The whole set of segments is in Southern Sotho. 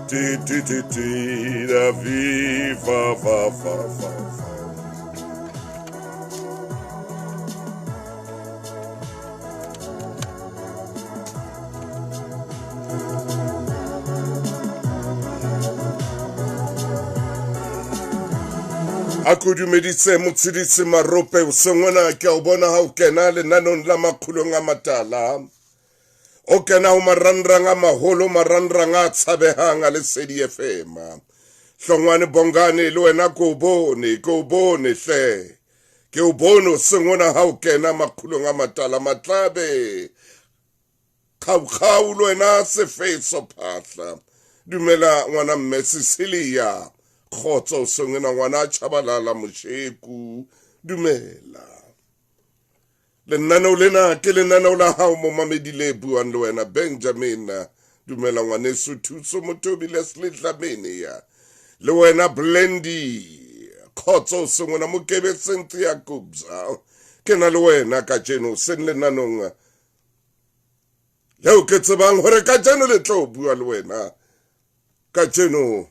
Ti ti ti ti da vi va va va va va. A ko dumedise motshedisi Marope hoseng hona, ke a o bona ha o kena lenanong la makgulong a matala. O kena ho marangrang a maholo, marangrang a tshabehang a Lesedi FM. Hlongwane Bongane le wena ke o bone, ke o bone hle. Ke o bone hoseng hona ha o kena makgulong a matala. Matlabe Kgaukgau le wena Sefeso Phahla. Dumela ngwana mme Cecilia. Kgotso hoseng hona ngwana Chabalala Mosheku. Dumela. Lenaneo lena ke lenaneo la hao momamedi le buang le wena Benjamin. Dumela ngwaneso Thuso Motobi Leslie Dlamini ya. Le wena Blendy. Kgotso hoseng hona Mokebe Cynthia Kubza. Ke na le wena kajeno seng lenanong leo ke tsebang hore kajeno le tlo bua le wena kajeno.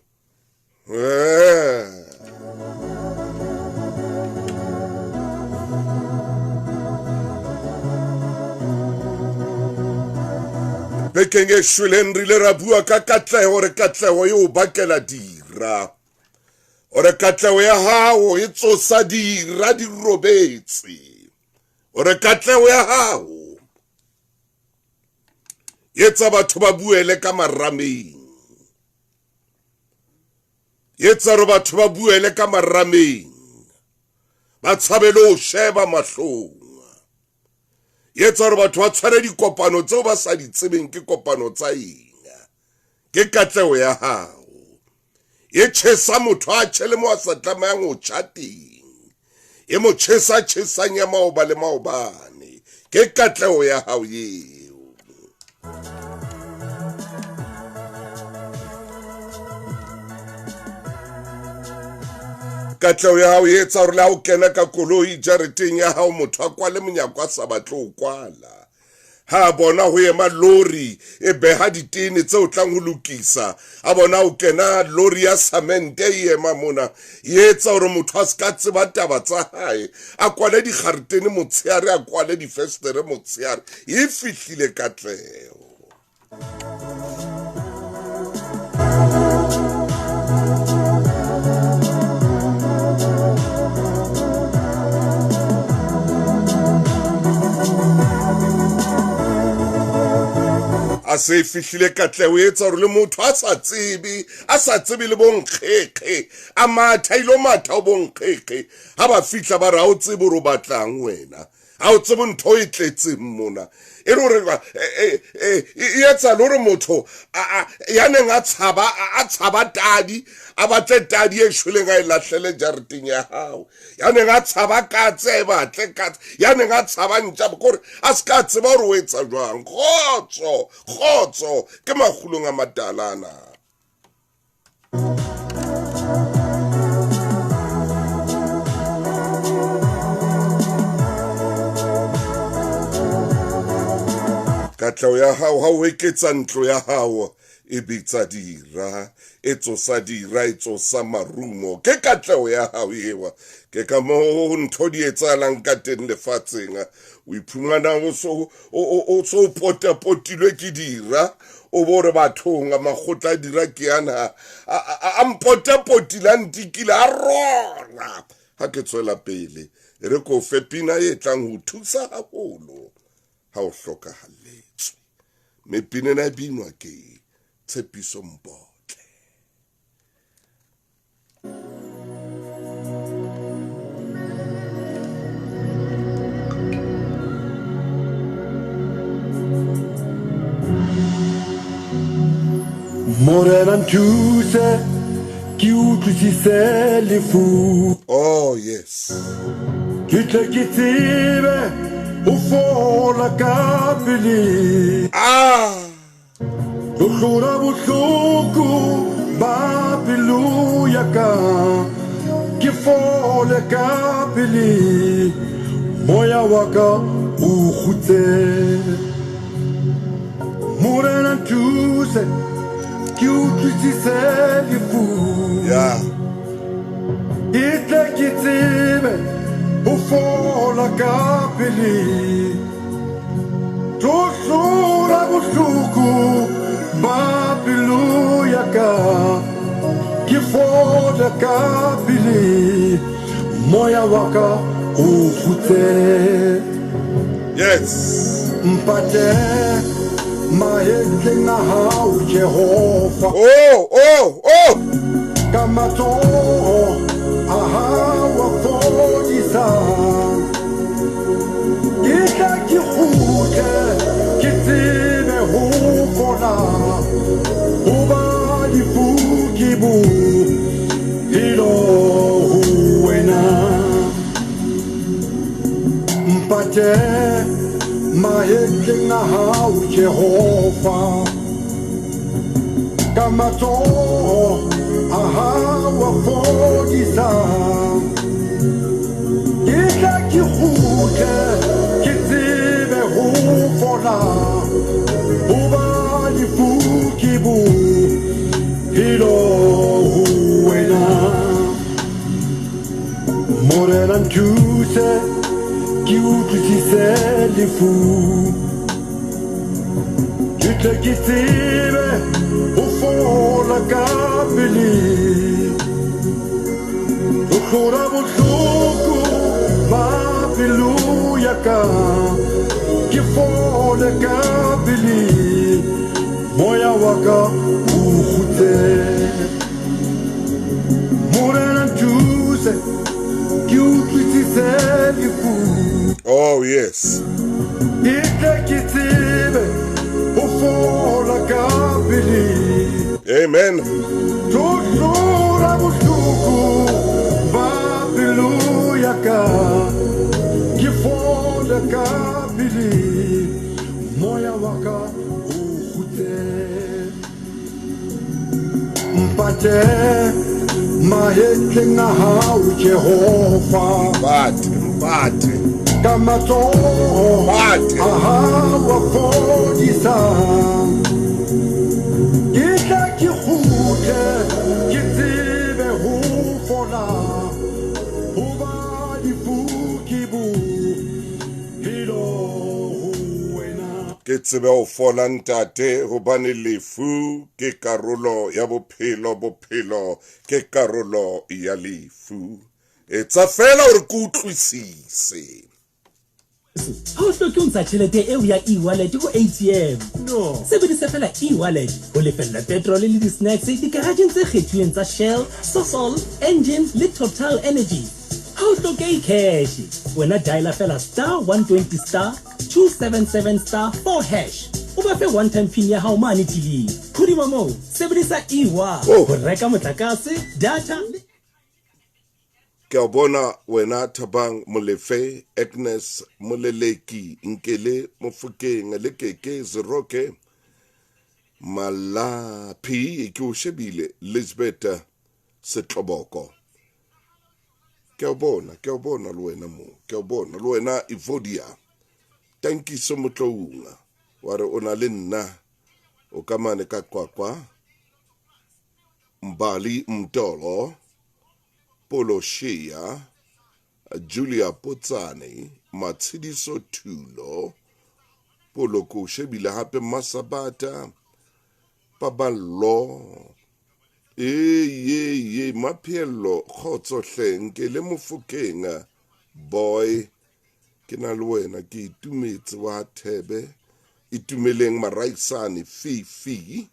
Bekeng e shweleng re ile ra bua ka katleho, hore katleho e o bakela dira, hore katleho ya hao e tsosa dira di robetse, hore katleho ya hao etsa batho ba buele ka marameng, etsa hore batho ba buele ka marameng, ba tshabe le ho sheba mahlong, etsa hore batho ba tshware dikopano tseo ba sa di tsebeng ke kopano tsa eng. Ke katleho ya hao e tjhesa motho a tjhe le mo a sa tlamehang ho tjha teng, e mo tjhesa tjhesang ya maoba le maobane. Ke katleho ya hao eo. Katleho ya hao e etsa hore le ha o kena ka koloi jareteng ya hao, motho a kwale monyako a sa batle ho kwala. Ha a bona ho ema lori e beha ditene tseo tlang ho lokisa, a bona ho kena lori ya samente e ema mona, e etsa hore motho a se ka tseba taba tsa hae, a kwale dikgaretene motshehare, a kwale difestere motshehare. E fihlile katleho. A se e fihlile katleho e etsa hore le motho a sa tsebe, a sa tsebe le bonkgekge, a matha, a ilo matha ho bonkgekge. Ha ba fihla ba re, ha o tsebe hore o batlang wena, ha o tsebe ntho e tletseng mona. E le hore e etsa le hore motho ya neng a tshaba, a tshaba tadi, a batle tadi e shweleng a e lahlele jareteng ya hao. Ya neng a tshaba katse, a e batle katse. Ya neng a tshaba ntja, kore a se ka tseba hore o etsa jwang. Kgotso, kgotso ke makgulong a matala ana. Katleho ya hao ha o eketsa ntlo ya hao e bitsa dira, e tsosa dira, e tsosa marumo. Ke katleho ya hao ewa. Ke ka moo ntho di etsahalang ka teng lefatsheng. O iphumana o so o so potapotilwe ke dira, o bo re bathong a makgotla a dira ke ana a mpotapotile, a ntikile, a rora. Ha ke tswela pele, e re ko fe pina e tlang ho thusa haholo ha o hlokahalletswe. Mme pina ena e binwa ke Tshepiso Mpotle. Morena nthuse ke utlwisise lefu. Oh yes. Ke tle ke tsebe ho fola ka pele. Ah. Ho hlola bohloko ba pelo ya ka, ke fole ka pele, moya wa ka o kgutse. Morena nthuse. ke utlwisise lefu. Ya. Ke tle ke tsebe ho fola ka pele. Tlo hlola bohloko ba pelo ya ka. Ke fole ka pele. Moya wa ka o kgutle. Yes. Mpate mahetleng a hao Jehova. Oh, oh, oh. Ka matsoho a hao a fodisang. Ke tla ke kgutle ke tsebe ho fola. Hoba lefu ke bophelo ho wena. Mpate mahetleng a hao Jehova. Ka matsoho a hao a fodisang. Ke tla ke kgutle ke tsebe ho fola. Hoba lefu ke bophelo ho wena. Morena nthuse ke utlwisise lefu. Ke tle ke tsebe ho fola ka pele. Ho hlola bohloko ba pelo ya ka. Ke fole ka pele. Moya wa ka o kgutle. Morena nthuse ke utlwisise lefu. Oh yes. Ke tle ke tsebe ho fola ka pele. Amen. Tlo hlola bohloko ba pelo ya ka. Ke fole ka pele. Moya wa ka o kgutle. Mpate mahetleng a hao Jehova. Mpate, mpate. Ka matsoho Mpate. a hao a fodisang. Ke tla ke kgutle ke tsebe ho fola. Hoba lefu ke bophelo ho wena. Ke tsebe ho fola ntate, hobane lefu ke karolo ya bophelo, bophelo ke karolo ya lefu. Etsa fela hore ke utlwisise. Ha o hloke ho ntsha tjhelete eo ya e-wallet ho ATM. No. Sebedisa fela e-wallet ho lefella petrol le di-snacks digarageng tse kgethuweng tsa Shell, Sasol, Engen le Total Energy. Ha o hloke cash. Wena diala fela star 120 star 277 star 4 hash. O ba fe one time pin ya hao mane TV. Hodima moo, sebedisa e-wa Oh. ho reka motlakase, data le Ke a bona wena Thabang Molefe, Agnes Moleleki, Nkele Mofokeng, le Keke Zeroke, Malapi, ke o shebile, Lisbeth Setloboko. Ke a bona, ke a bona le wena moo, ke a bona le wena Evodia. Tankiso Motloung, wa re o na le nna, o ka mane ka Qwaqwa. Mbali Mtolo, Polo Shea, Julia Potsane, Matshidiso Thulo, Polo ko shebile hape Masabata, Paballo, e ye Maphello, Kgotso hle, Nkele Mofokeng, boy, ke na le wena, ke itumetse wa Thebe, Itumeleng Maraisane, Fifi,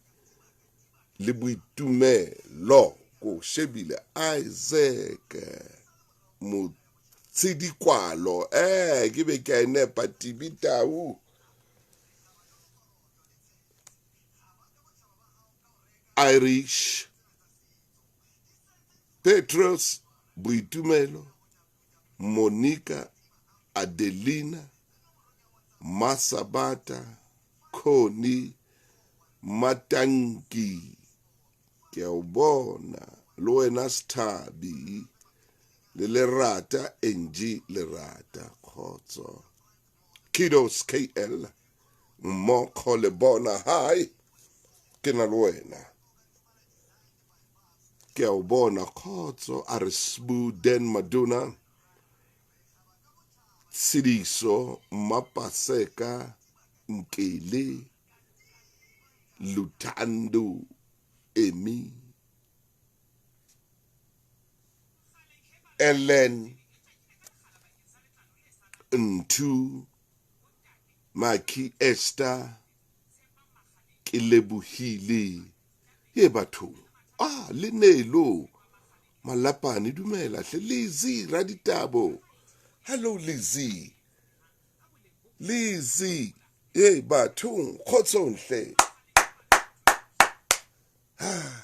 le Boitumelo, ko shebile Isaac Motshidikwalo, ke be ke a e nepa, Tibi Tau, Irish, Petros Boitumelo, Monica Adelina, Masabata, Connie Matanki, ke a o bona, le wena Sthabi, le Lerata, Angie Lerata, kgotso. Kidos KL, mmogo le bona, hi, ke na le wena. Ke a o bona kgotso a re Sbu Dan Maduna Tshidiso Mmapaseka Nkele Luthando Emi Ellen Nthu Maki Esther Ke lebohile ye bathong ah le nelo malapane dumela hle Lizzy Raditabo hello Lizzy Lizzy ye bathong kgotsong hle ah.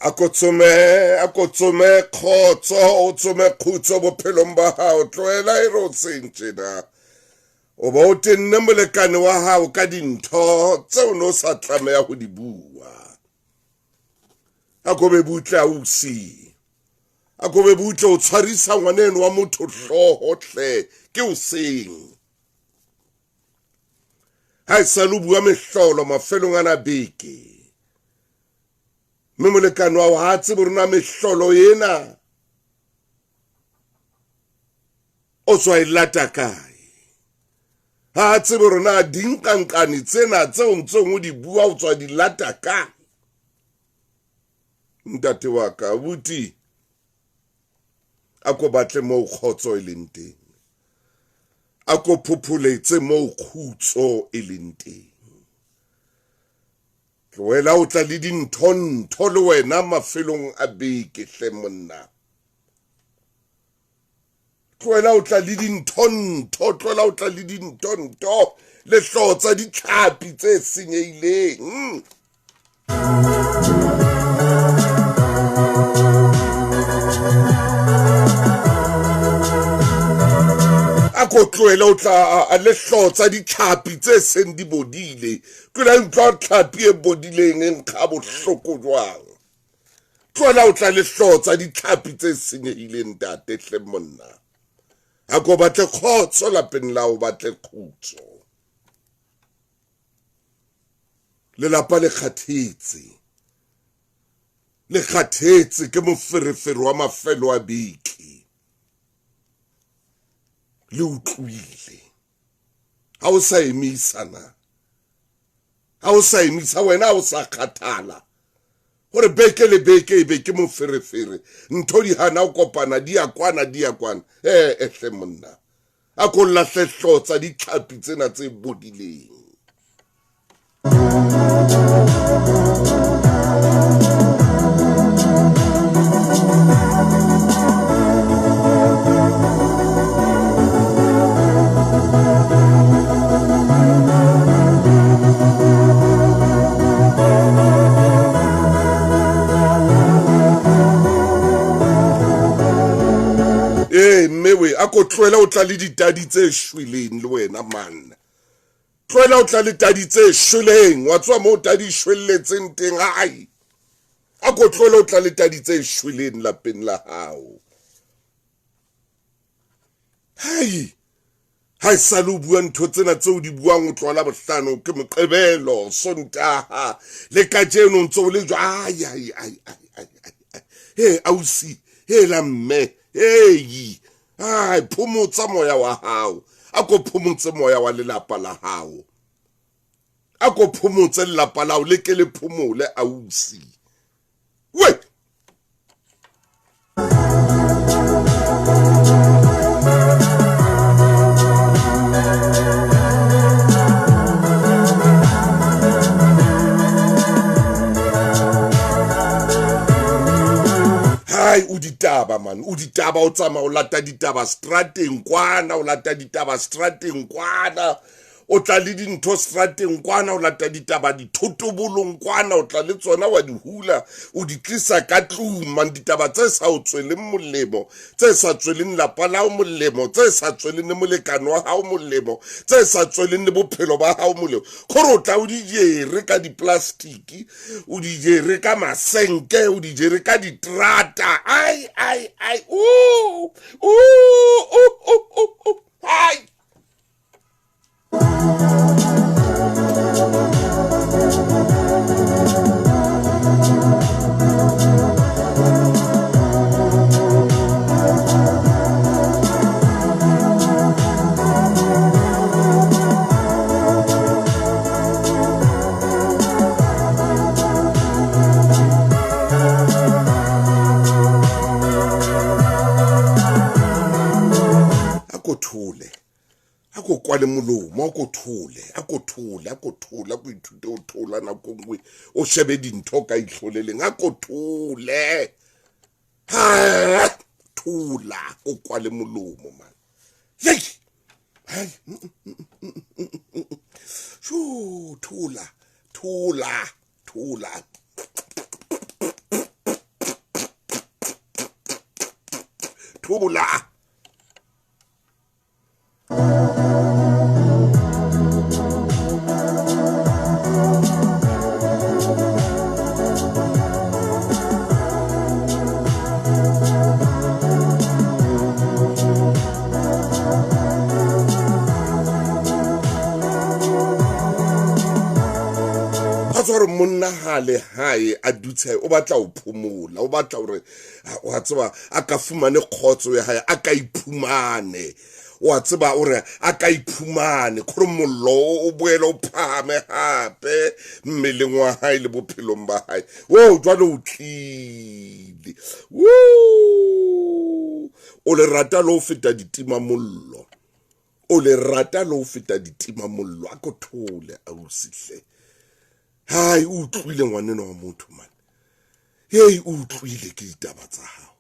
A ko tsome a ko tsome kgotso o tsome khutso bophelong ba hao tlohela e re o seng tjena o ba o tenne molekane wa hao ka dintho tseo no sa tlameha ho di bua a ko be butle ausi a ko be butle o tshwarisa ngwaneno wa motho hlooho hle ke o seng ha e sa le bua mehlolo mafelong ana beke mme molekane wa ha tsebe rona mehlolo ena o tswa e lata kae ha tsebe rona dinqanqane tsena tseo ntsong o di bua o tswa di lata kae ntate wa ka abuti a ko batle moo kgotso e leng teng a ko phopholetse moo khutso e leng teng tlohela o tla le dintho-ntho le wena mafelong a beke hle monna tlohela o tla le dintho-ntho tlohela o tla le dintho-ntho le hlooho tsa ditlhapi tse senyehileng a ko tlohele o tla a le hlooho tsa ditlhapi tse seng di bodile tlohela utlwa tlhapi e bodileng e nkga bohloko jwang tlohela o tla le hlooho tsa ditlhapi tse senyehileng ntate hle monna a ko batle kgotso lapeng la o batle khutso lelapa le kgathetse le kgathetse ke moferefere wa mafelo a beke le utlwile ha o sa emisa na ha o sa emisa wena ha o sa kgathala gore beke le beke e be ke moferefere ntho di hana o kopana di ya kwana di ya kwana ee ehle monna a ko lahle hlooho tsa ditlhapi tsena tse bodileng ee mme we a ko tlohela o tla le ditadi tse shweleng le wena man tlohela o tla le tadi tse shweleng wa tswa moo tadi shwelletseng teng ai a ko tlohela o tla le tadi tse shweleng lapeng la hao hei ha e sale o bua ntho tsena tseo di buang o tloha la bohlano ke moqebelo sontaha le kajeno ntse o le jwa ai ai ai ai ai ai he ausi he la mme hei ai phomotsa moya wa hao a ko phomotse moya wa lelapa la hao a ko phomotse lelapa la hao le ke le phomole ausi. We! Hai, o ditaba man, o ditaba, o tsamaya o lata ditaba strateng kwana, o lata ditaba strateng kwana, o tla le dintho strateng kwana, o lata ditaba dithotobolong kwana, o tla le tsona wa di hula, o di tlisa ka tlung man, ditaba tse sa o tsweleng molemo, tse sa tsweleng lapa la hao molemo, tse sa tsweleng le molekane wa hao molemo, tse sa tsweleng le bophelo ba hao molemo. Kgore o tla o di jere ka diplastiki, o di jere ka masenke, o di jere ka diterata. Ai, ai, ai, u, u, u, u, u, u, ai. Thole a ko kwale molomo, a ko thole, a ko thole, a ko thole, a ko ithute o thola nako nngwe, o shebe dintho ka itlholeleng, a ko thole. Ha, thola, o kwale molomo man. Yey! Hai. Sho, thola, thola, thola. Thola. Gore monna ha le hae a dutse o batla ho phomola, o batla hore wa tseba a ka fumane kgotso ya hae, a ka iphumane, wa tseba hore a ka iphumane gore mollo o boele o phahame hape mmeleng wa hae le bophelong ba hae. O jwale o tlile, o le rata le ho feta ditima mollo, o le rata le ho feta ditima mollo. A ko thole ausi hle. Hai, o utlwile ngwaneno wa motho man. Hei, o utlwile ke ditaba tsa hao.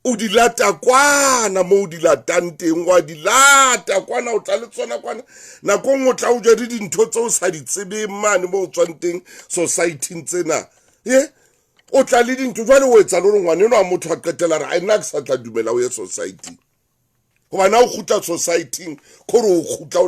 O di lata kwana mo o di latang teng, wa di lata kwana, o tla le tsona kwana. Nako nngwe o tla o jere dintho tseo o sa di tsebeng mane mo o tswang teng society-ing tsena. Ye, o tla le dintho jwale o etsa le hore ngwaneno wa motho a qetela re, ai nna ke sa tla dumela o ye society-ing. Hobane ha o kgutla society-ing, kgore o kgutla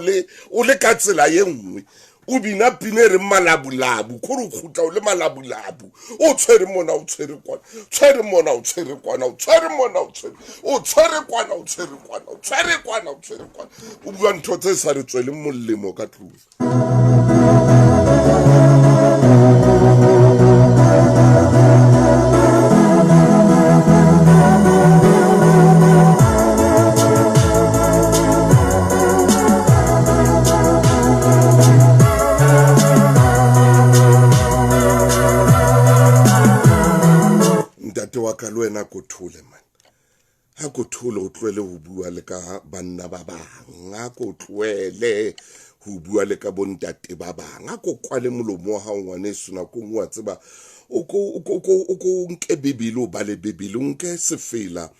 o le ka tsela ye nngwe. O bina pina e reng malabulabu, kgore o kgutla o le malabulabu, o tshwere mona, o tshwere kwana, tshwere mona, o tshwere kwana, o tshwere mona, o tshwere, o tshwere kwana, o tshwere kwana, o tshwere kwana, o tshwere kwana. O bua ntho tse sa re tsweleng molemo ka tlung. Ntate wa ka le wena ko thole man, ha ko thole o tlohele ho bua le ka banna ba bang, ha ko tlohele ho bua le ka bontate ba bang, ha ko kwale molomo wa hao ngwaneso. Nako nngwe wa tseba o ko nke Bibele, o bale Bibele, o nke sefela,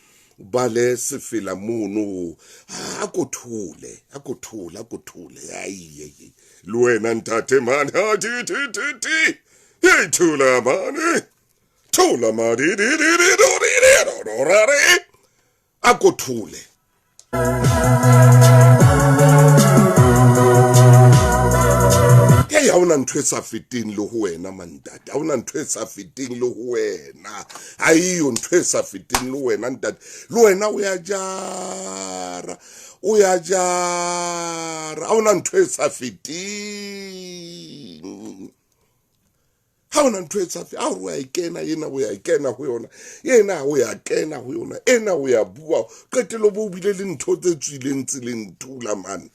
o bale sefela mono. Ha ko thole, ha ko thole, ha ko thole. Ai, ai, ai. Le wena ntate man, ha ti ti ti ti. Hey, thola man. Thola ma di di di di do di di do do ra re. A ko thole. Ke ha ona ntho e sa feteng le ho wena mantate, ha ona ntho e sa feteng le ho wena, ha eyo ntho e sa feteng le wena ntate. Le wena o ya jara, o ya jara, ha ona ntho e sa feteng. Ha ona ntho e sa feteng, ha o ya kena ena, o ya kena ho yona, ena o ya kena ho yona, ena o ya bua, qetelo bo bile le ntho tse tswileng tseleng. Thula man,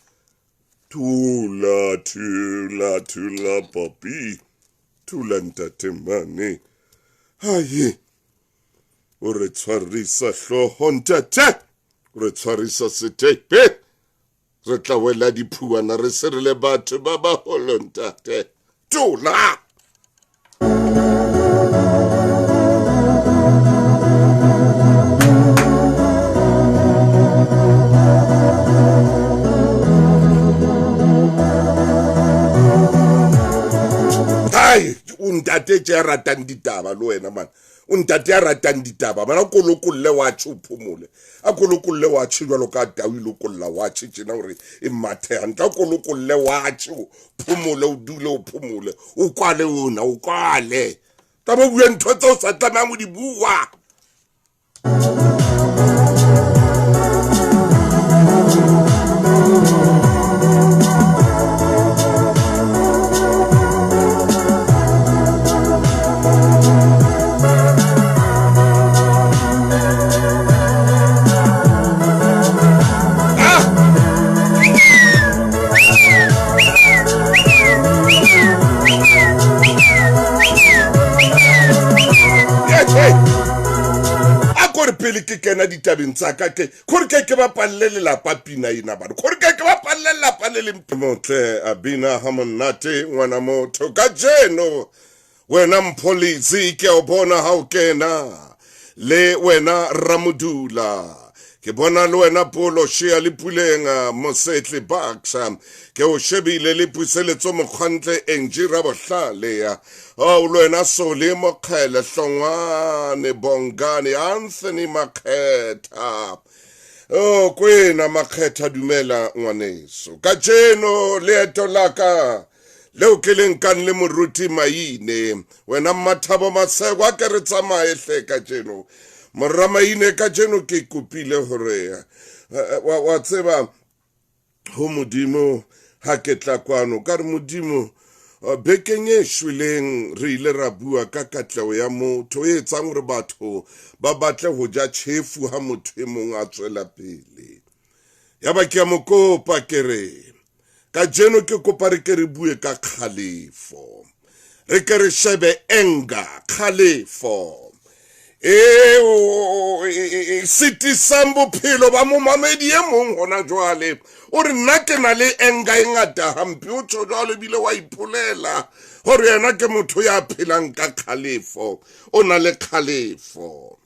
thula, thula, thula papi, thula ntate mane. Haye, o re tshwarisa hlooho ntate, o re tshwarisa setepe, re tla wela diphuwana re se re le batho ba baholo ntate. Tola! Hai, o ntate tje ya ratang ditaba le wena man. O ntate ya ratang ditaba bana kolokolle wa tjhe o phomole. A kolokolle wa tjhe jwalo ka tau e lokolla wa tjhe tjena hore e mathe hantle. A kolokolle wa tjhe o phomole, o dule o phomole, o kwale ona, o kwale. Taba o bue ntho tseo o sa tlamehang ho di bua. Pele ke kena ditabeng tsa ka ke gore ke ke bapalle lelapa pina ena bana, gore ke ke bapalle lelapa le leng. Motle a bina ha monate ngwana motho kajeno. Wena Mpholisi ke o bona ha o kena, le wena Ramodula ke bona, le wena Polo Shea le Puleng Mosetle Bucks ke o shebile, le Puseletso Mokgwantle Angie Rabohlale, o le wena Sole Mokgele Hlongwane Bongane Anthony Makgetha. O kwena Makgetha, dumela ngwaneso. Kajeno leeto la ka leo ke le nkang le moruti Maine, wena Mmathabo Maseko, a ke re tsamaye hle kajeno. Moramaine kajeno ke kopile hore wa tseba ho Modimo ha ke tla kwano ka re Modimo, bekeng e shweleng re ile ra bua ka katleho ya motho e etsang hore batho ba batle ho ja tjhefu ha motho e mong a tswela pele. Ya ba ke a mo kopa ke re kajeno ke kopa re ke re bue ka kgalefo, re ke re shebe anger, kgalefo eo e sitisang bophelo ba momamedi e mong hona jwale. O re nna ke na le anger e ngata hampe, o tjho jwalo ebile wa ipolela hore yena ke motho ya phelang ka kgalefo, o na le kgalefo.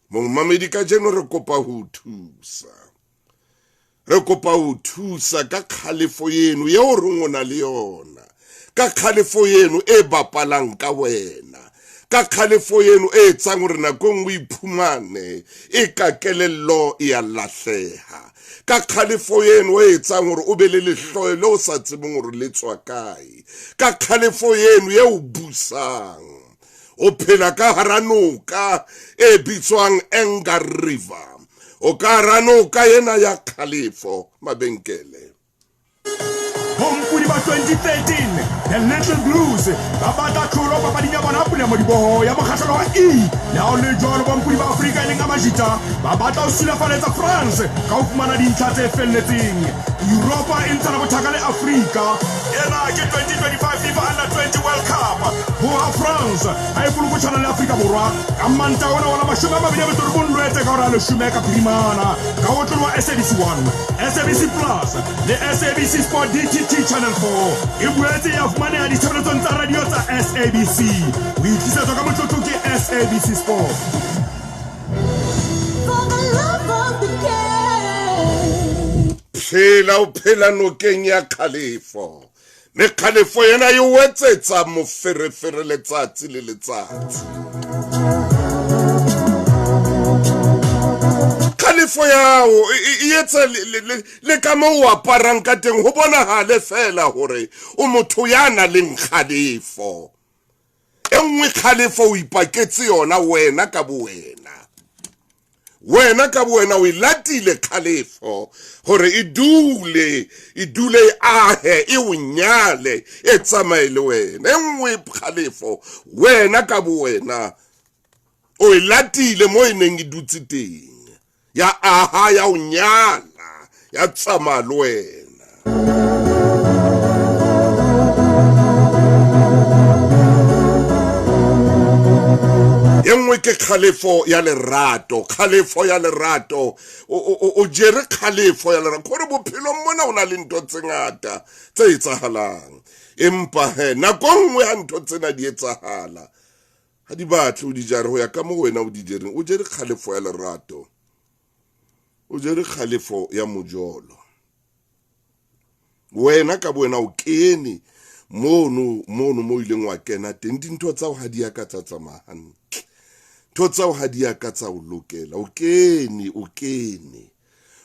Momamedi kajeno re kopa ho thusa, re kopa ho thusa ka kgalefo eno eo re o na le yona, ka kgalefo eno e bapalang ka wena, ka kgalefo eno e etsang hore nako e nngwe o iphumane e ka kelello e a lahleha, ka kgalefo eno e etsang hore o be le lehloyo le o sa tsebeng hore le tswa kae, ka kgalefo eno e o busang. O phela ka hara noka e bitswang Anger River, o ka hara noka ena ya kgalefo. Mabenkele. Bompudi ba 2013, The Little Blues ba batla tlholo papading ya bona pula modiboho ya mokgahlelo wa E. Le ha ho le jwalo, bompudi ba Afrika e leng Amajita ba batla ho sulafaletsa France ka ho fumana dintlha tse felletseng. Europa e ntshana bothaka le Afrika. Ena ke 2025 FIFA Under 20 World Cup. Boha France ha e bolokotjhana le Afrika Borwa ka Mantaha ona wa la 29 Lwetse ka hora ya 10 ka phirimana ka ho tloloha SABC 1, SABC Plus le SABC Sport DTT Channel 4. E boetse e a fumaneha ditshebeletsong tsa radio tsa SABC. O itlisetswa ka motlotlo ke SABC Sport. For the love of the game. Phela o phela nokeng ya kgalefo, mme kgalefo ena e o etsetsa moferefere letsatsi le letsatsi. Kgalefo ya hao e etsa le ka moo o aparang ka teng ho bonahale fela hore o motho ya nang le kgalefo. E nngwe kgalefo o ipaketse yona wena ka bowena. Wena ka bowena o e latile kgalefo hore e dule, e dule e ahe, e o nyale, e tsamaye le wena. E nngwe kgalefo wena ka bowena o e latile mo e neng e dutse teng, ya aha, ya o nyala, ya tsamaya le wena. ke kgalefo ya lerato, kgalefo ya lerato. O jere kgalefo ya lerato. Kore bophelong mona o na le ntho tse ngata tse etsahalang. Empa he, nako nngwe ha ntho tsena di etsahala, ha di batle o di jare ho ya ka mo wena o di jereng. O jere kgalefo ya lerato. O jere kgalefo ya mojolo. Wena ka bo wena o kene mono mono mo ileng wa kena teng, dintho tsa ho ha di ya ka tsa tsamaya hantle, ntho tsa ho ha di ya ka tsa o lokela. O kene, o kene,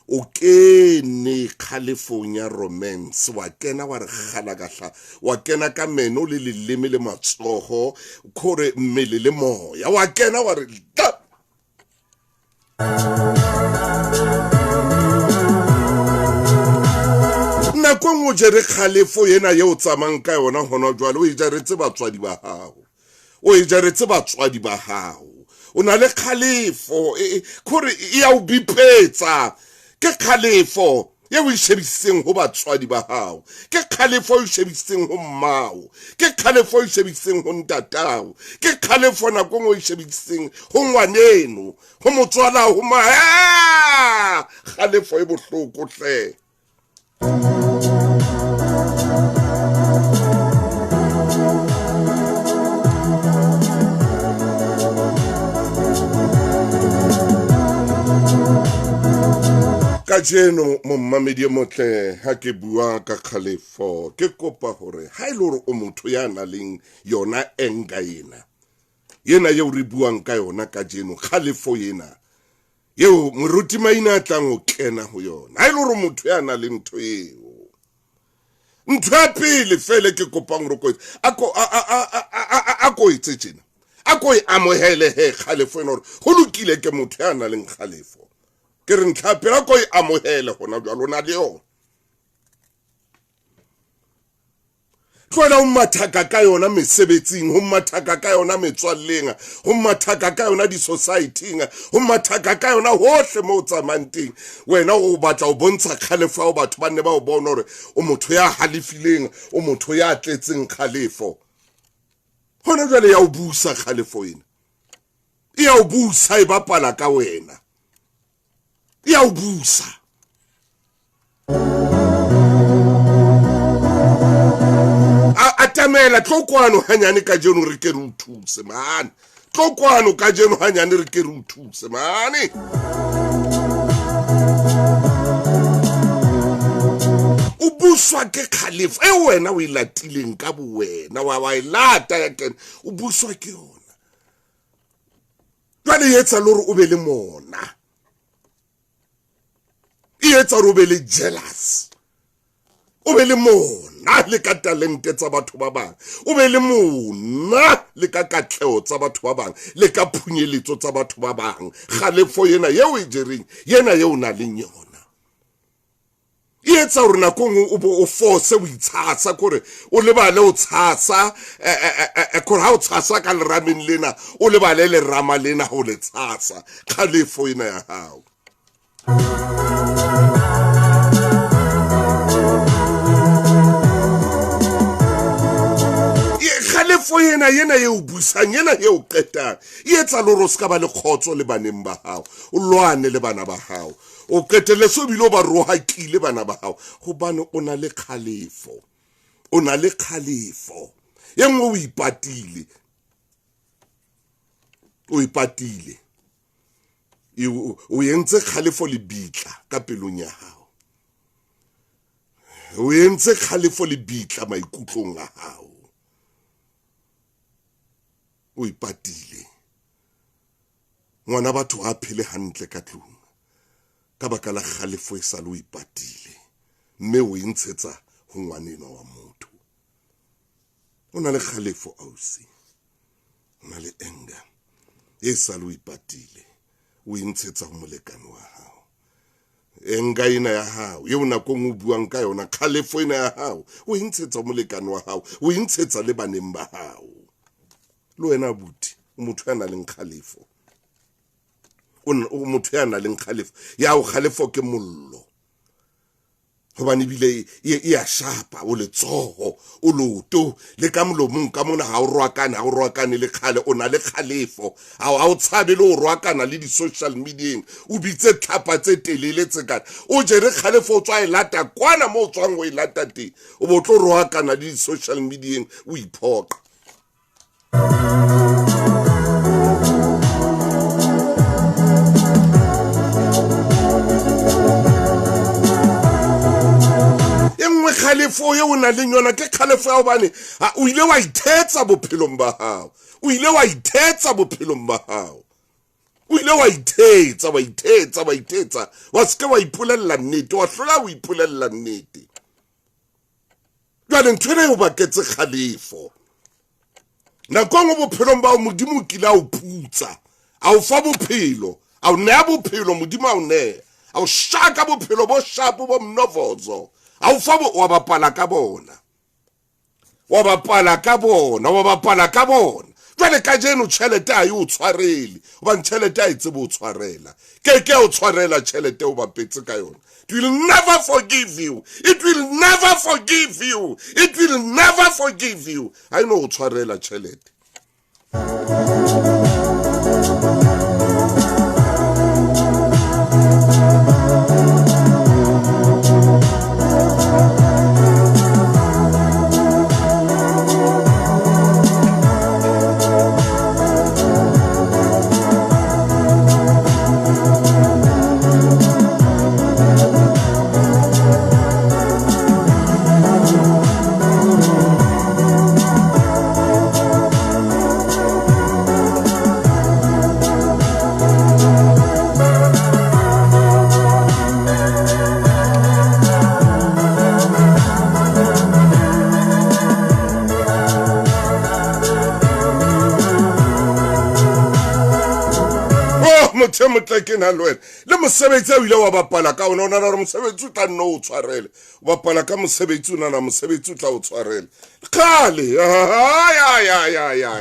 o kene kgalefong ya romance, wa kena wa re kgalakahla, wa kena ka meno le leleme le matsoho, kore mmele le moya, wa kena wa re tla. Nako nngwe o jere kgalefo ena ye o tsamayang ka yona hona jwale, o e jaretse batswadi ba hao, o e jaretse batswadi ba hao. O na le kgalefo kore e ya o bipetsa. Ke kgalefo ye o e shebisitseng ho batswadi ba hao, ke kgalefo e shebisitseng ho mmao, ke kgalefo e shebisitseng ho ntatao, ke kgalefo nako nngwe e shebisitseng ho ngwaneno, ho motswala, ho ma. Kgalefo e bohloko hle. Kajeno mommamedi e motle, ha ke bua ka kgalefo, ke kopa hore ha e le hore o motho ya nang le yona anger ena, ena eo re buang ka yona kajeno, kgalefo ena eo moruti Maina a tlang ho kena ho yona, ha e le hore motho ya nang le ntho eo, ntho ya pele fele ke kopang hore a ko etse tjena, a ko e amohele he kgalefo ena, hore ho lokile ke motho ya nang le kgalefo. Ke re ntlha pele a ko e amohele hona jwale, o na le yona. Tlohela ho mathaka ka yona mesebetsing, ho mathaka ka yona metswalleng, ho mathaka ka yona di-society-ing, ho mathaka ka yona hohle mo o tsamayang teng. Wena o batla ho bontsha kgalefo ya ho batho ba nne ba o bone hore o motho ya halefileng, o motho ya tletseng kgalefo. Hona jwale ya o busa kgalefo ena, e ya o busa, e bapala ka wena, e ya o busa. Atamela, tlo kwano hanyane kajeno re ke re o thuse mane, tlo kwano kajeno hanyane re ke re o thuse mane. O buswa ke kgalefo e wena o e latileng ka bowena, wa e lata ya kena, o buswa ke yona. Jwale e etsa le hore o be le mona, e etsa hore o be le jealous, o be le mona le ka talente tsa batho ba bang, o be le mona le ka katleho tsa batho ba bang, le ka phunyeletso tsa batho ba bang. Kgalefo ena eo e jereng, ena eo o nang le yona, e etsa hore nako nngwe o bo o force o itshasa, kore o lebale o tshasa, kore ha o tshasa ka lerameng lena, o lebale lerama lena ho le tshasa. Kgalefo ena ya hao. Kgalefo ena, ena eo busang, ena eo qetang, e etsa le hore o ska ba le kgotso le baneng ba hao, o lwane le bana ba hao, o qetelle so bile o ba rohakile bana ba hao, hobane o na le kgalefo, o na le kgalefo. E nngwe o ipatile, o ipatile, o entse kgalefo le bitla ka pelong ya hao, o entse kgalefo le bitla maikutlong a hao, o ipatile. Ngwana batho ha phele hantle ka tlung ka baka la kgalefo e sale o ipatile, mme o e ntshetsa ho ngwanenwa wa motho. O na le kgalefo ausi, o na le anger e sale o ipatile, o e ntshetsa ho molekane wa hao. Anger ena ya hao eo nakong o buang ka yona, kgalefo ena ya hao o e ntshetsa ho molekane wa hao, o e ntshetsa le baneng ba hao. Le wena abuti, o motho ya nang le kgalefo, o motho ya nang le kgalefo ya ho kgalefo ke mollo. Hobane ebile e a shapa, o letsoho, o loto, le ka molomong ka mona ha o roakane, ha o roakane le kgale, o na le kgalefo. Ha o tshabe le ho roakana le di-social medieng, o bitse tlhapa tse telele tse kana. O jere kgalefo o tswa e lata kwana moo o tswang ho e lata teng. O bo tlo roakana le di-social medieng, o iphoqa. Kgalefo eo o nang le yona ke kgalefo ya hobane o ile wa ithetsa bophelong ba hao. O ile wa ithetsa bophelong ba hao. O ile wa ithetsa, wa ithetsa, wa ithetsa. Wa se ke wa ipolella nnete, wa hlola o ipolella nnete. Jwale ntho ena e o baketse kgalefo. Nako e nngwe bophelong ba hao Modimo o kile a o putsa, a o fa bophelo, a o neha bophelo, Modimo a o neha. A o shaka bophelo bo shapo bo mnovozo. A o fa bo, wa bapala ka bona. Wa bapala ka bona, wa bapala ka bona. Jwale kajeno tjhelete ha e o tshwarele, hobane tjhelete ha e tsebe ho tshwarela. Ke ke o tshwarela tjhelete o bapetse ka yona. It will never forgive you. It will never forgive you. It will never forgive you. Ha e no o tshwarela tjhelete. Motho e motle ke na le wena. Le mosebetsi o ile wa bapala ka ona, o nahana hore mosebetsi o tla nna o tshwarele. O bapala ka mosebetsi, o nahana mosebetsi o tla o tshwarele. Kgale, ya, ya, ya, ya, ya.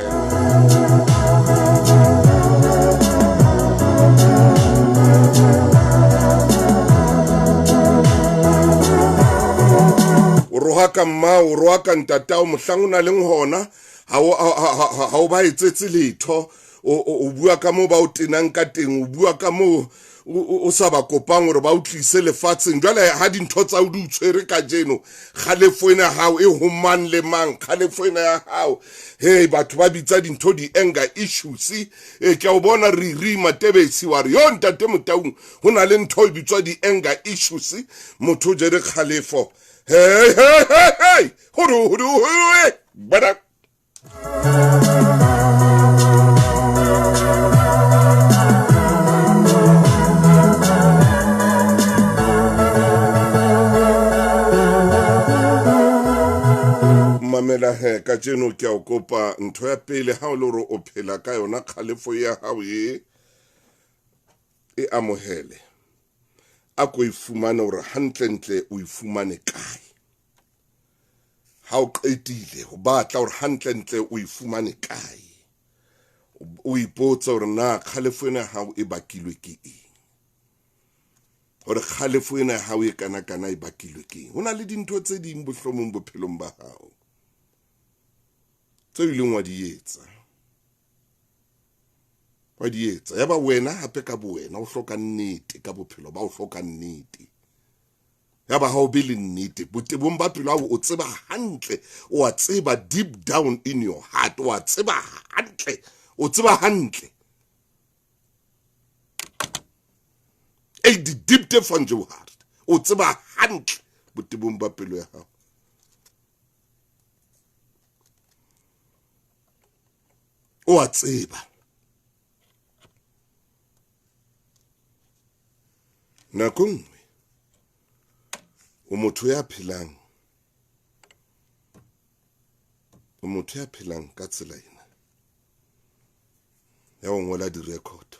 O rohaka mmao, o rohaka ntatao, mohlang o na leng hona, ha o ba etsetse letho. O bua ka moo ba o tenang ka teng, o bua ka moo o sa ba kopang hore ba o tlise lefatsheng. Jwale ha dintho tsa o di o tshwere kajeno, kgalefo ena ya hao e ho mang le mang, kgalefo ena ya hao. Hey, batho ba bitsa dintho di-anger issues. Ke a o bona Riri Matebesi wa re, yo ntate Motaung, ho na le ntho e bitswa di-anger issues. Motho o jere kgalefo. Hey, hey, hey, hey. Hore, hore, hore, bana. Mamela he, kajeno ke a o kopa ntho ya pele ha o le hore o phela ka yona kgalefo ya hao e e amohele. A ko e fumane hore hantlentle o e fumane kae. Ha o qetile ho batla hore hantlentle o e fumane kae, o ipotse hore na kgalefo ena ya hao e bakilwe ke eng. Hore kgalefo ena ya hao e kana-kana e bakilwe ke eng. Ho na le dintho tse ding bohlomong bophelong ba hao tseo ileng wa di etsa. Wa di etsa. Yaba wena hape ka bo wena o hloka nnete ka bophelo ba o hloka nnete. Yaba ha o be le nnete botebong ba pelo ya hao o tseba hantle, o a tseba deep down in your heart, o a tseba hantle, o tseba hantle. E di deep te van jou hart. O tseba hantle botebong ba pelo ya hao. O a tseba. Nako nngwe o motho ya phelang, o motho ya phelang ka tsela ena ya ho ngola di-record.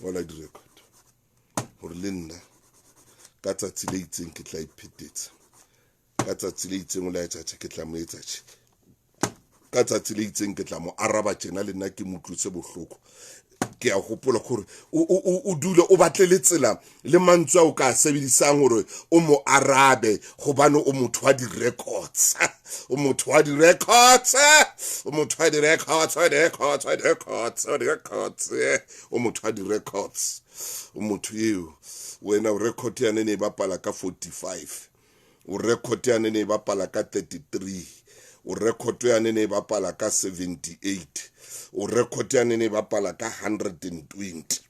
Ngola di-record hore le nna ka tsatsi le itseng ke tla iphetetsa. Ka tsatsi le itseng o la etsa tje, ke tla mo etsa tje. Ka tsatsi le itseng ke tla mo araba tjena, le nna ke mo utlwise bohloko. Ke a hopola gore o dule o batle le tsela le mantswe a o ka sebedisang hore o mo arabe, gobane o motho wa di-records, o motho wa di-records, o motho wa di-records, wa di-records, wa di-records, wa di-records, o motho wa di-records, o motho eo. Wena o record yane ne e bapala ka 45, o record yane ne e bapala ka 33, o record yane ne e bapala ka 78, o record yane ne e bapala ka 120,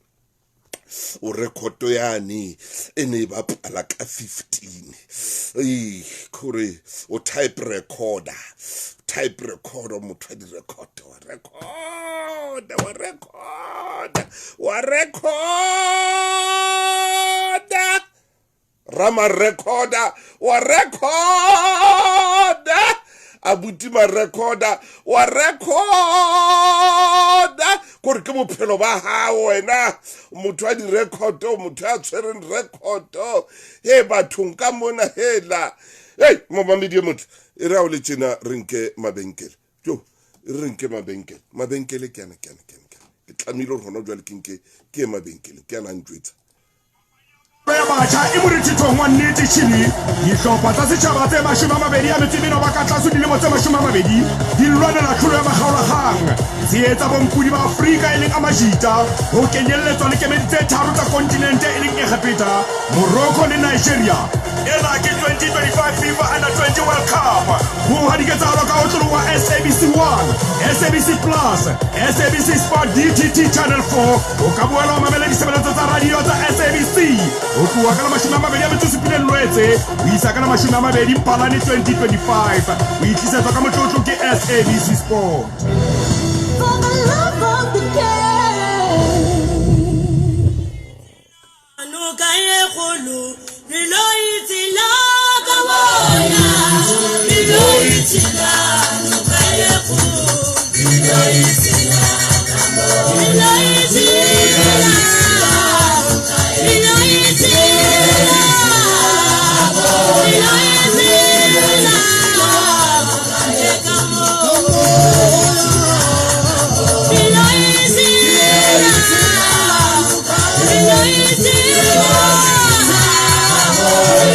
o record yane e ne e bapala ka 15. Ee, kore o type recorder, type recorder, motho wa di-record, wa recorder, wa recorder, wa recorder, rama recorder, wa recorder, abuti ma recorder, wa recorder, kore ke bophelo ba hao wena, motho wa di-record, motho ya tshwereng record. He bathong ka mona hela. Hey, momamedi e motle, e re ha o le tjena re nke mabenkele. Jo, e re nke mabenkele. Mabenkele ke ana, ke ana, ke ana, ke ana. Ke tlamehile hore hona jwale ke nke ke ye mabenkeleng, ke ana a ntjwetsa. Ya batjha e morithithong wa nnete Chile. Dihlopha tsa setjhaba tse 24 ba ka tlase dilemo tse 20 di lwanela tlholo ya makgaolakgang. Tshehetsa bompodi ba Afrika e leng Amajita, ho kenyelletswa le kemedi tse tharo tsa kontinente e leng Egepeta, Morocco le Nigeria. Ena ke 2025 FIFA Under 20 World Cup. Boha diketsahalo ka ho tloloha SABC 1, SABC Plus, SABC Sport DTT Channel 4. O ka boela wa mamela ditshebeletso tsa radio tsa SABC ho tloha ka la 27 Lwetse ho isa ka la 20 Mphalane 2025. O itlisetswa ka motlotlo ke SABC Sport. For the love of the game. Noka e kgolo re lo itsela ka bona, re lo itsela noka e kgolo, re lo itsela ka bona, re lo itsela, re lo itsela, re lo itsela ka bona, re lo itsela, re lo itsela, re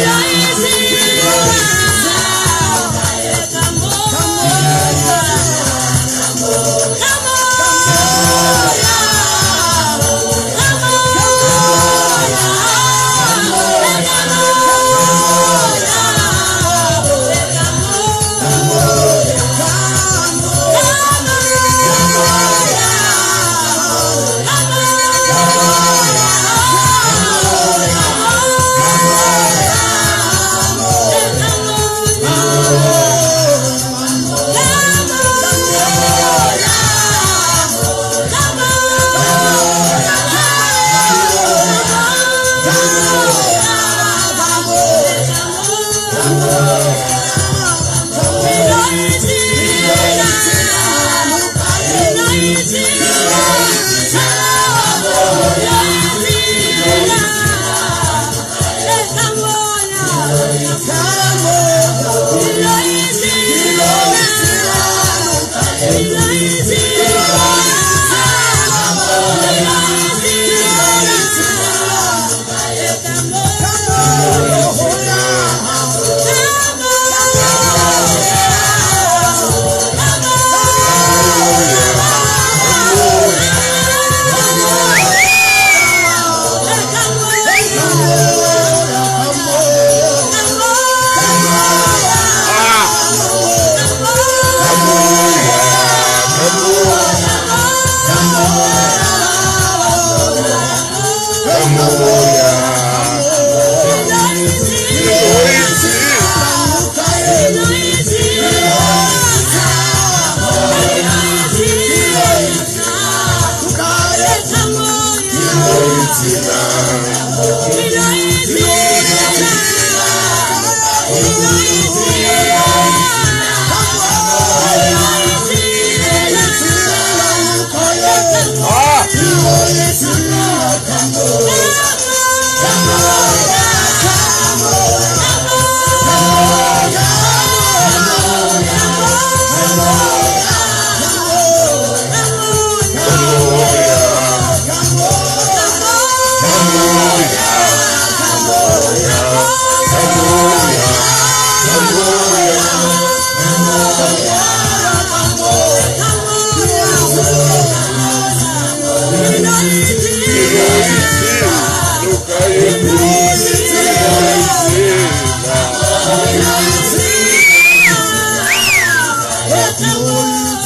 Ah.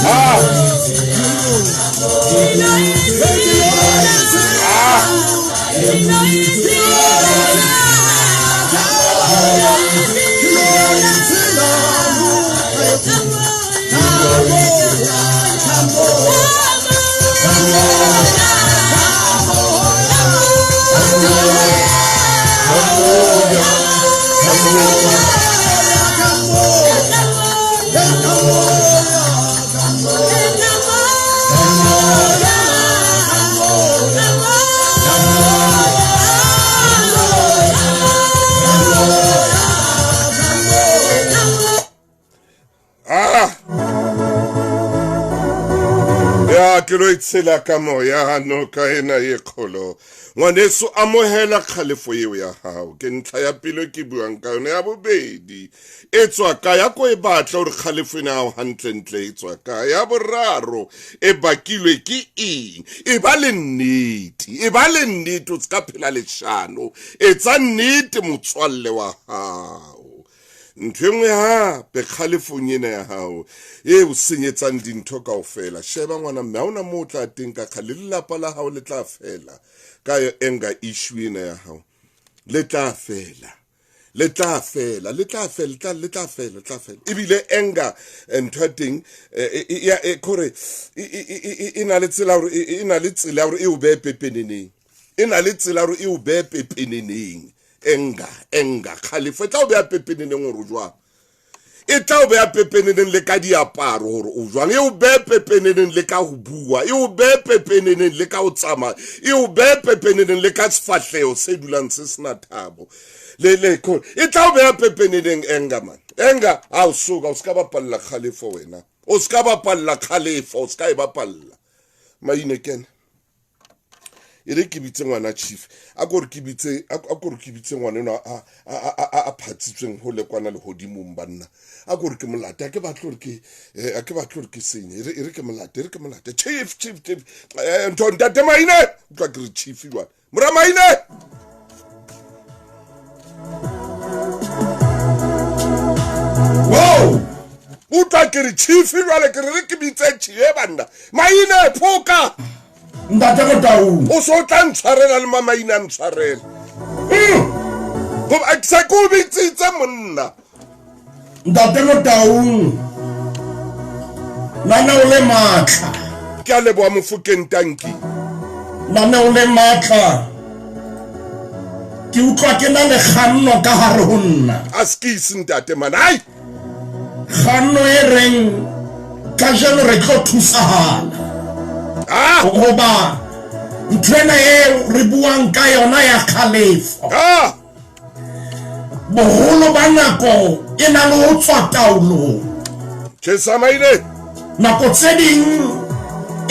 Ah. Ah! Ya ke lo itshela ka moya noka ena e kgolo. Ngwaneso amohela kgalefo eo ya hao. Ke ntlha ya pele ke buang ka yona. Ya bobedi, e tswa kae? Ya ko e batla hore kgalefo ena ya hao hantlentle e tswa kae? Ya boraro, e bakilwe ke eng? E ba le nnete, e ba le nnete, o se ka phela leshano. Etsa nnete motswalle wa hao. Ntho e nngwe hape kgalefong ena ya hao e o senyetsang dintho kaofela. Sheba ngwana mme, ha hona moo o tla teng ka kgale, lelapa la hao le tla fela ka anger issue ena ya hao. Le tla fela, le tla fela, le tla fela, le tla fela, le tla fela. Ebile anger ntho ya teng, kore e na le tsela hore e na le tsela hore e o behe pepeneneng. E na le tsela hore e o behe pepeneneng. Anger, anger, kgalefo e tla o beha pepeneneng hore o jwang. E tla o beha pepeneneng le ka diaparo hore o jwang. E o behe pepeneneng le ka ho bua. E o behe pepeneneng le ka ho tsamaya. E o behe pepeneneng le ka sefahleho se dulang se sena thabo. Le, le, ko, e tla o beha pepeneneng anger, man. Anger, ha o soka, o ska bapalla kgalefo wena. O ska bapalla kgalefo, o ska e bapalla. Maine kene. E re ke bitse ngwana chief. A ko re ke bitse, a ko re ke bitse ngwana enwa a phatsitsweng hole kwana lehodimong banna. A ko re ke molate, a ke batle hore ke, a ke batle hore ke senye. E re ke molate, e re ke molate. Chief, chief, chief. Ntho ntate Maine. Utlwa ke re chief jwale. Mora Maine. Wow! Utlwa ke re chief jwale, ke re ke bitse chief banna. Maine phoka. Ntate Motaung. O so tla ntshwarela le mamaina a ntshwarela. Goba ke sa ko bitsitse monna. Ntate Motaung. Nana o le matla. Ke a leboha Mofokeng tanki. Nana o le matla. Ke utlwa ke na le kganno ka hare ho nna. A skisi ntate man. Ai! Kganno e reng kajeno re tlo thusahala. Ah! Hoba nthwena eo re buang ka yona ya kgalefo. Ah! Boholo ba nako e na le ho tswa taolong. Tjhesa maile. Nako tse ding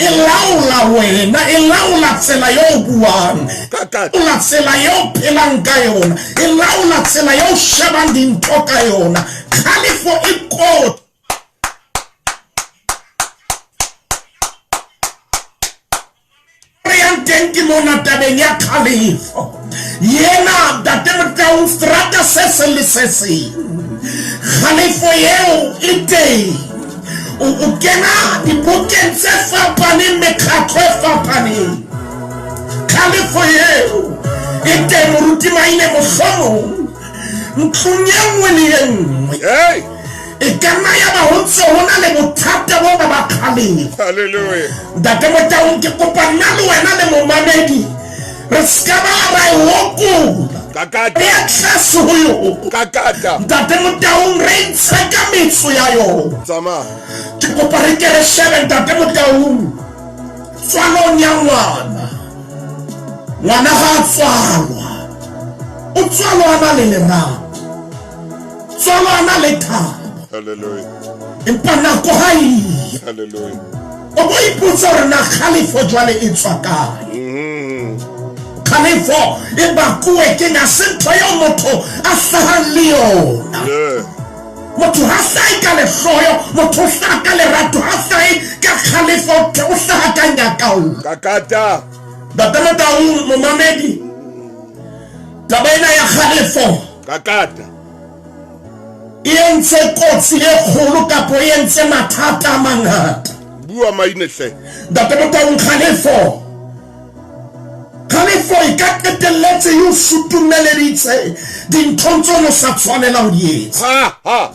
e laola wena, e laola tsela eo o buang. Ka. Laola tsela eo o phelang ka yona, e laola tsela eo o shebang dintho ka yona. Kgalefo e kotsi. Re yang teng ke mona tabeng ya kgalefo. Yena Ntate Motaung strata se seng le se seng. Kgalefo eo e teng. O kena dibokeng tse fapaneng, mekgatlo e fapaneng. Kgalefo eo e teng, moruti Maine, mohlomong ntlong e nngwe le e nngwe. Hey! E ka nna ya ba ho ntse ho na le bothata bo ba ba kgalefo. Hallelujah. Ntate Motaung, ke kopa nna le wena le momamedi re ska ba ra e hokola. Kakata. Re ya tlase ho yona. Kakata. Ntate Motaung, re ntshe ka metso ya yona. Tsamaya. Ke kopa re ke re shebe Ntate Motaung tswalong ya ngwana. Ngwana ha a tswalwa, o tswalwa a na le lerato, tswalwa a na le thabo. Hallelujah. Empa nako ha e ya, Hallelujah. o bo ipotsa hore na kgalefo jwale e tswa kae. Kgalefo e bakuwe ke eng? Se ntho eo motho a hlahang le yona. Motho ha hlahe ka lehloyo, motho o hlaha ka lerato, ha hlahe ka kgalefo, o hlaha ka nyakallo. Kakata. Ntate Motaung, momamedi, taba ena ya kgalefo. Kakata. E entse kotsi e kgolo kapo e entse mathata a mangata. Bua maine hle. Ntate Motaung kgalefo. Kgalefo e ka qetelletse e o sutumeleditse dinthong tseo o sa tshwanela ho di etsa. Ha ha.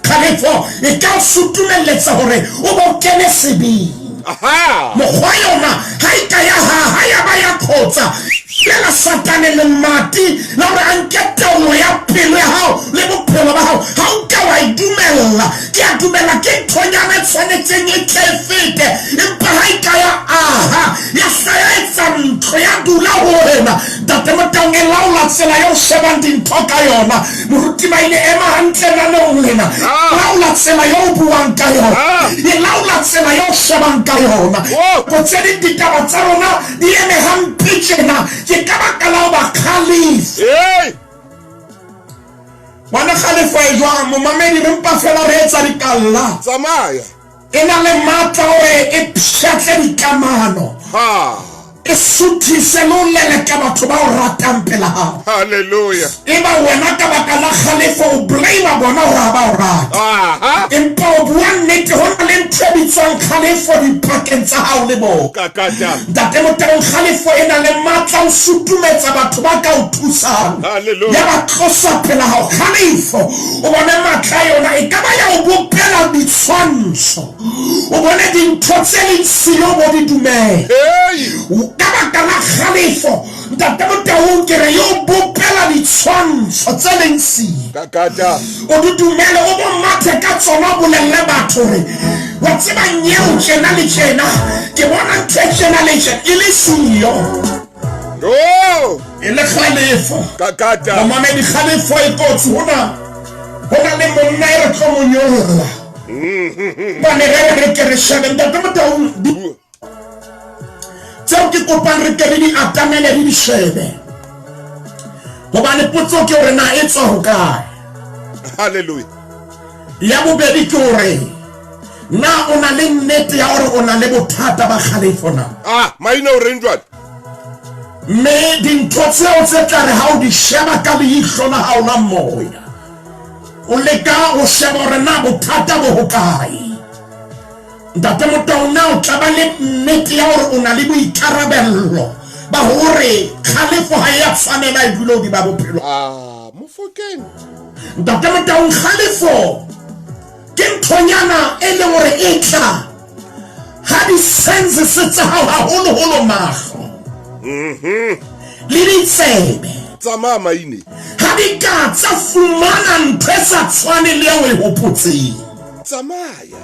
Kgalefo e ka o sutumelletsa hore o bo kene sebeng. Aha. Mokgwa yona ha e ka ya haha ya ba ya khotsa feela Satane lemati la hore a nke taolo ya pelo ya hao le bophelo ba hao ha o ka wa e dumella. Ke a dumela ke nthonyana e tshwanetseng e tle e fete, empa ha e ka ya aha ya hla ya etsa ntlo ya dula ho wena. Ntate Motaung e laola tsela eo shebang dintho ka yona. Moruti Maine ema hantle naneong lena. Ah. Laola tsela eo buang ka yona. Ah. E laola tsela eo shebang ka yona. Oh. Ko tse ding ditaba tsa rona di eme hampe tjena ke ka baka la ho ba kgalefo. Hey. Ngwana kgalefo e jwang? Momamedi re mpa fela re etsa dikalla. Tsamaya. E na le matla hore e pshatle dikamano. Ha. E suthise le ho leleka batho ba o ratang pela hao. Hallelujah. Eba wena ka baka la kgalefo o blame bona hore ha ba o rate. Aha. Empa o bua nnete ho na le ntho e bitswang kgalefo dipakeng tsa hao le bona. Kakata. Ntate Motaung kgalefo e na le matla ho sutumetsa batho ba ka o thusang. Hallelujah. Ya ba tlosa pela hao. Kgalefo o bone matla a yona e ka ba ya o bopela ditshwantsho. O bone dintho tse leng siyo bo di dumela. Hey. Ka baka la kgalefo Ntate Motaung ke re yo bopela ditshwantsho tse leng siyo. Kakata. O di dumele o bo mathe ka tsona o bolelle batho hore wa tseba nyeo tjena le tjena ke bona ntho e tjena le tjena e le siyo. Oh. E le kgalefo. Kakata. Momamedi kgalefo e kotsi hona ho na le monna e re tlo mo nyolla. Bane re re ke re shebe Ntate Motaung Bua. tseo ke kopang re ke re di atamele re di shebe. Hobane potso ke hore na e tswa hokae. Hallelujah. Ya bobedi ke hore na o na le nnete ya hore o na le bothata ba kgalefo na. Ah, maina o reng jwale? Mme dintho tseo tse tla re ha o di sheba ka leihlo la hao la moya o leka ho sheba hore na bothata bo hokae. Ntate Motaung na o tla ba le nnete ya hore o na le boikarabello ba hore kgalefo ha e ya tshwanela e dule hodima bophelo. Ah, Mofokeng. Ntate Motaung kgalefo ke nthonyana e leng hore e tla ha di-senses tsa hao haholoholo mahlo le ditsebe Tsamaya maine. ha di ka tsa fumana ntho e sa tshwaneng le eo o e hopotseng. Tsamaya.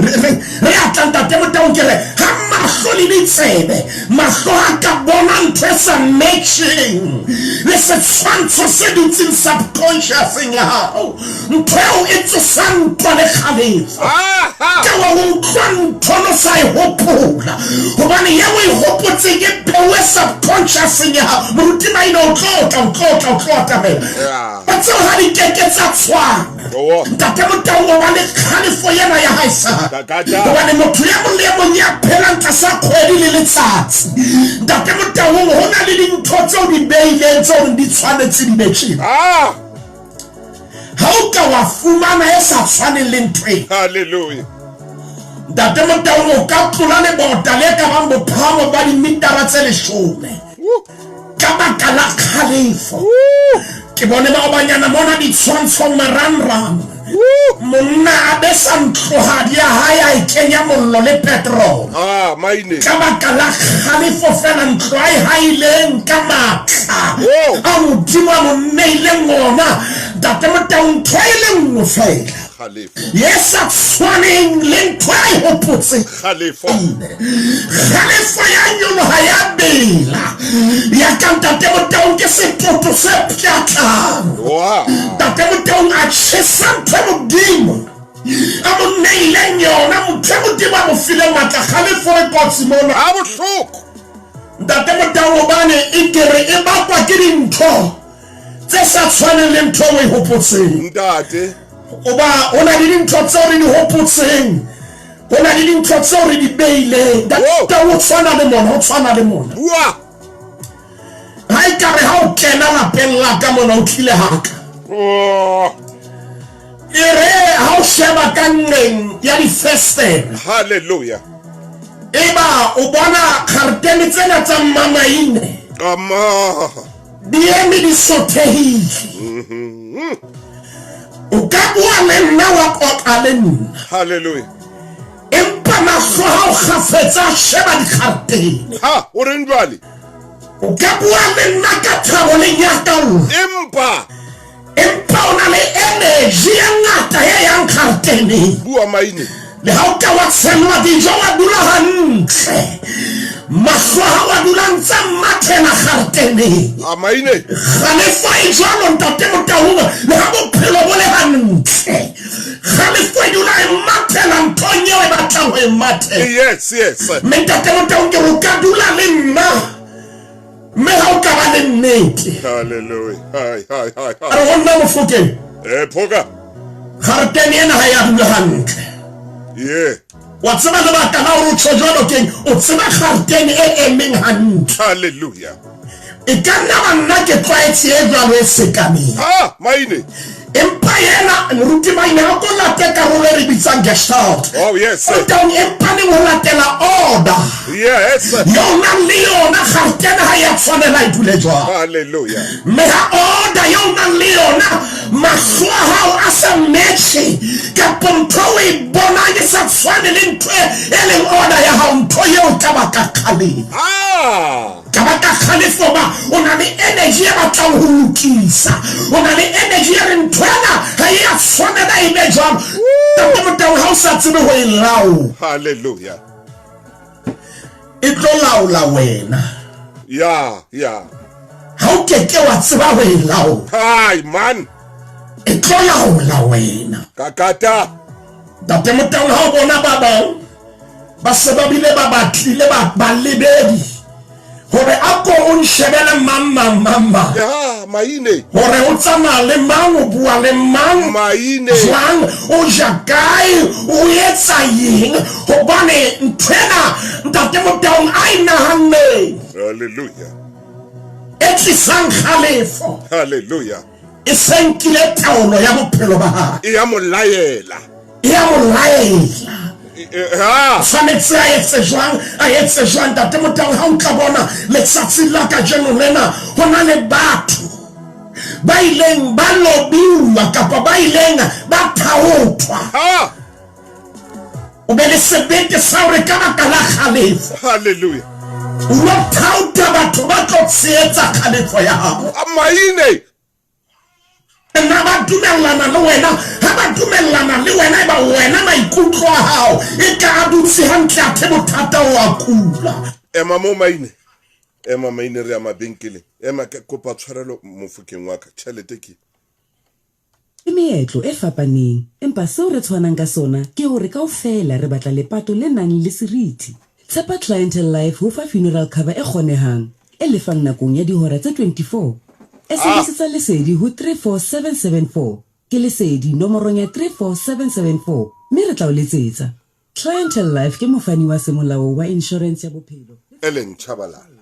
Re a tla Ntate Motaung ke re ha mahlo le ditsebe mahlo a ka bona ntho e sa matching le setshwantsho se dutseng subconsciouseng ya hao ntho eo e tsosa ntwa le kgalefo. Aha. Ke wa utlwa ntho no sa e hopola hobane ye o e hopotseng e beuwe subconsciouseng ya hao. Moruti Maine o tlo tla o tlo tla o tlo atamela. Yeah. Ba tseo ha di keke tsa tshwana. Oh. Ntate Motaung o ba le kgalefo ena ya hae sa. Kakata. Hobane motho ya mong le e mong ya phelang tlasa kgwedi le letsatsi. Ntate Motaung ho na le dintho tseo di beileng tseo di tshwanetse di be tjena. Ah. Ha o ka wa fumana e sa tshwaneng le ntho ena. Hallelujah. Ntate Motaung o ka tlola lebota le ka bang bophahamo ba dimitara tse 10. Woo. Ka baka la kgalefo. Woo. Ke bone maobanyana mona ditshwantshong marangrang. Woo. Monna a besa ntlohadi ya hae a e kenya mollo le petrol. Ah, maine. Ka baka la kgalefo fela ntlo a e haileng ka matla Oh. a Modimo a mo neileng ona. Ntate Motaung ntho e le nngwe fela Kgalefo. ye sa tshwaneng le ntho a e hopotseng. Kgalefo. Kgalefo ya nyoloha ya bela ya ka Ntate Motaung ke setoto se pjatlang. Wow. Ntate Motaung a tjhesa ntho e Modimo a mo neileng yona, motho e Modimo a mo fileng matla. Kgalefo e kotsi mona. Ha bohloko. Ntate Motaung hobane e kere e bakwa ke dintho tse sa tshwaneng le ntho e o e hopotseng. Ntate. Oba ho na le dintho tseo re di hopotseng, ho na le dintho tseo re di beileng. Whoa. Ntate o tshwana le mona, o tshwana le mona. Bua. Ha e kare ha o kena lapeng la ka mona o tlile haka. Oh. E re ha o sheba ka nqeng ya difestere. Hallelujah. Eba o bona kgaretene tsena tsa mmamaine. Ama. Di eme di sothehile. O ka bua le nna wa qoqa le nna. Hallelujah. Empa mahlo a hao kgafetsa a sheba dikgaretene. Ha, o reng jwale? O ka bua le nna ka thabo le nyakallo. Empa. Empa o na le energy e ngata e yang kgareteneng. Bua maine. Le ha o ka wa tshelwa dijo wa dula hantle, mahlo a hao a dula ntse a mathela kgareteneng. A maine. Kgalefo e jwalo ntate Motaung, le ha bophelo bo le hantle, kgalefo e dula e mathela nthong eo e batlang ho e mathela. Yes, yes. Mme ntate Motaung ke re o ka dula le nna. Mme ha o ka ba le nnete. Hallelujah. Hai, hai, hai, A re ho nna Mofokeng. Eh, phoka. Garetene ena ha ya dula hantle. Yeah. Wa tseba lebaka la hore o tjho jwalo keng? O tseba garetene e emeng hantle. Hallelujah. E ka nna ba nna ke tlwaetse e jwalo e sekameng. Ha, maine. Empa yena, Moruti Maine, ha ko late karolo e re bitsang Gestalt. Oh, yes. O teng empa neng ho latela order. Yes. Yona le yona garetene ha ya tshwanela e dule jwalo. Hallelujah. Mme ha order eo o nang le yona, mahlo a hao a sa matche, kapa ntho o e bonang e sa tshwane le ntho e leng order ya hao, ntho eo e ka baka kgalefo. Ah. Ka baka kgalefo ba o na le energy e batlang ho lokisa. O na le energy e reng ntho ena ha e a tshwanela e be jwalo. Ntate Motau ha o sa tsebe ho e laola. Hallelujah. E tlo laola wena. Ya, ya. Ha o ke ke wa tseba ho e laola. Hai man. E tlo laola wena. Kakata. Ntate Motau ha o bona ba bang ba se ba bile ba batlile ba balebedi hore a ko o nshebele mang mang mang mang. Ya, maine. Hore o tsamaya le mang, o bua le mang, Maine. jwang, o ja kae, o etsa eng, hobane nthwena Ntate Motaung a e nahanneng. Hallelujah. E tlisang kgalefo. Hallelujah. E se nkile taolo ya bophelo ba hae. E ya mo laela. E ya mo laela. Ha. Tshwanetse a etse jwang, a etse jwang, Ntate Motaung, ha o tla bona letsatsing la kajeno lena ho na le batho ba ileng ba lobiwa kapa ba ileng ba thaothwa. Ha. O be le sebete sa hore ka baka la kgalefo. Hallelujah. O lo thaotha batho ba tlo tshehetsa kgalefo ya hao. Maine. Na ba dumellana le wena? Ha ba dumellana le wena, eba wena maikutlo a hao e ka a dutse hantle, athe bothata o a kula. Ema mo maine. Ema maine re ya mabenkeleng. Ema ke kopa tshwarelo mofokeng wa ka. Tjhelete ke. Ke meetlo e fapaneng, empa seo re tshwanang ka sona ke hore kaofela re batla lepato le nang le seriti. Tshepa Clientele Life ho fa funeral cover e kgonehang, e lefang nakong ya dihora tse 24. SMS-etsa Lesedi ho 34774, ke Lesedi nomorong ya 34774, mme re tla o letsetsa. Clientele Life ke mofani wa semolao wa inshorense ya bophelo. Ellen Tshabalala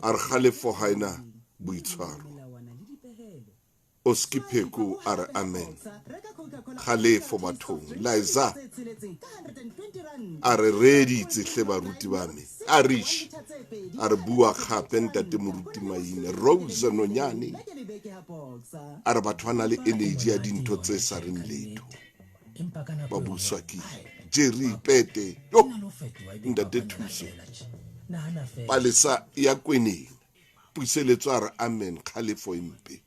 a re kgalefo ha e na boitshwaro. Oski Pheko a re amen. Kgalefo bathong. Liza a re reeditse hle baruti ba me. A rish a re bua gape ntate moruti Maine. Rose Nonyane a re batho ba na le energy ya dintho tse sa reng letho. Ba buswa ke Jerry Pete. Yo ntate Thuso. Palesa ya Kweneng. Puseletso a re amen kgalefo e mpe.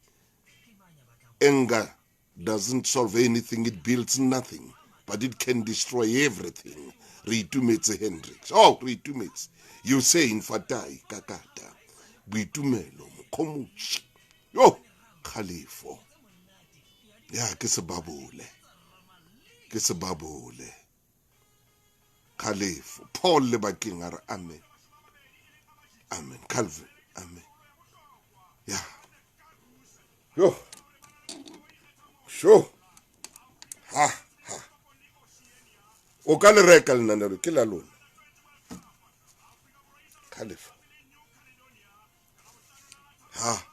Anger doesn't solve anything, it builds nothing, but it can destroy everything. Re itumetse Hendricks. Oh, re itumetse. Hussein Fatai Kakata. Boitumelo Mokhomoshi. Yo, kgalefo. Ya ke sebabole. Ke sebabole. Kgalefo. Paul Lebakeng a re amen. Amen. Calvin. Amen. Ya. Yo. Sho. Ha ha. O ka le reka lenanelo ke la lona. Kgalefo. Ha.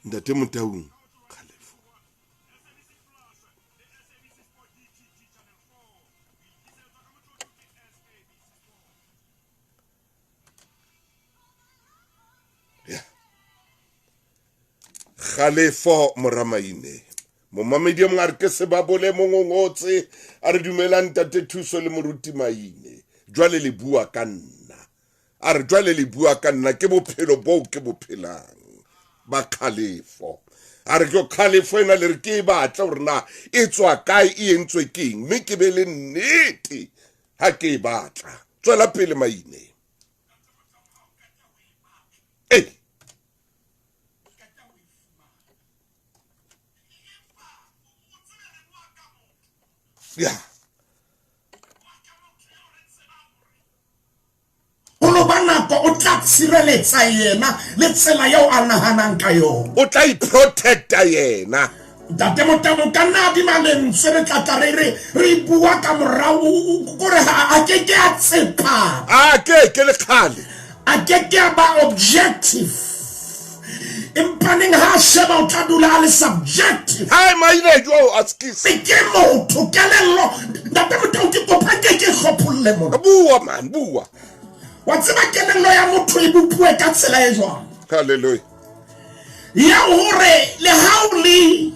Ntate Motaung kgalefo. Kgalefo mora Maine. Momamedi e mong a re ke sebabole mongongotse a re dumelang ntate Thuso le moruti Maine. Jwale le bua ka nna. A re jwale le bua ka nna ke bophelo boo ke bo phelang ba kgalefo. A re ke kgalefo ena le re ke e batla hore na e tswa kae e entswe keng mme ke be le nnete ha ke e batla. Tswela pele Maine. Ei. Ya. Holo ba nako o tla tshireletsa yena le tsela eo a nahanang ka yona. O tla iprotecta yena. Ntate Motabo ka nna adima lentswe re tla tla re re re bua ka morao kore a ke ke a tsepama. A ke ke le kgale. A ke ke a ba objective. Empa neng ha a sheba o tla dula a le subjective. Hai maine jo a skis. Ke motho kelello. Ntate Motabo ke kopa ke ke hlopholle mona. Bua man bua. Wa tseba kelello ya motho e bopuwe ka tsela e jwang? Hallelujah. Ya hore le ha o le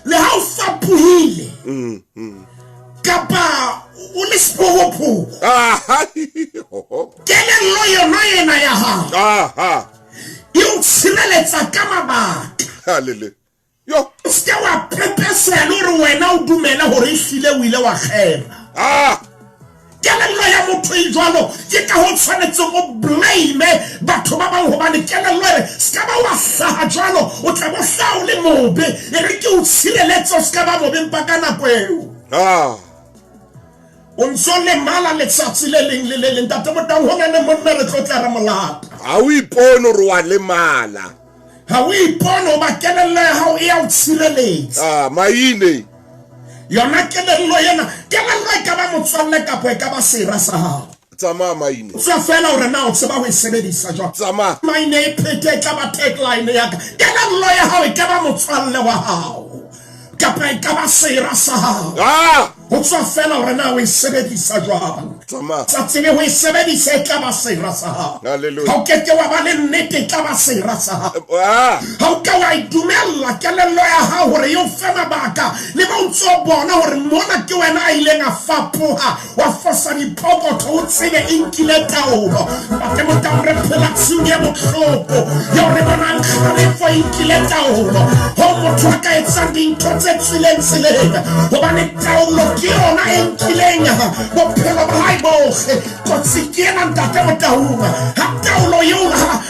le ha o fapohile kapa o le sephokophoko. Kelello yona ena ya hao. E o tshireletsa ka mabaka. Hallelujah. Yo. O se ke wa pepesela le hore wena o dumele hore ehlile o ile wa kgema. Kelello ya motho e jwalo ke ka ho tshwanetseng o blame batho ba bang hobane kelello e re se ka ba wa hlaha jwalo o tla bo hlaha o le mobe e re ke o tshireletse o se ka ba mobe mpa ka nako eo. O ntso lemala letsatsi le leng le le leng ntate Motau ho na le monna re tlo tla re molata. Ha o ipone hore wa lemala. Ha o ipone hoba kelello ya hao e ya o tshireletsa. Maine. Yona kelello ena, kelello e ka ba motswalle kapa e ka ba sera sa hao. Tsamaya Maine. Tswa fela hore na o tseba ho e sebedisa jwang. Tsamaya. Maine e phete e tla ba tagline ya ka. Kelello ya hao e ka ba motswalle wa hao kapa e ka ba sera sa hao. Ho tswa fela hore na o e sebedisa jwang. Tsamaya. Sa tsebe ho e sebedisa e tla ba sera sa hao. Hallelujah. Ha o ke ke wa ba le nnete e tla ba sera sa hao. Ha o ka wa e dumella kelello ya hao hore e o fe mabaka le ba o ntso bona hore mona ke wena a ileng a fapoha wa fosa dipokotho o tsebe e nkile taolo. Ntate Motau re phela tshiung e bohloko eo re bonang kgalefo e nkile taolo ho motho a ka etsang dintho tse tswileng tseleng hobane taolo ke yona e nkileng bophelo ba hae bohle. Kotsi ke ena ntate Motaung ha taolo eo ha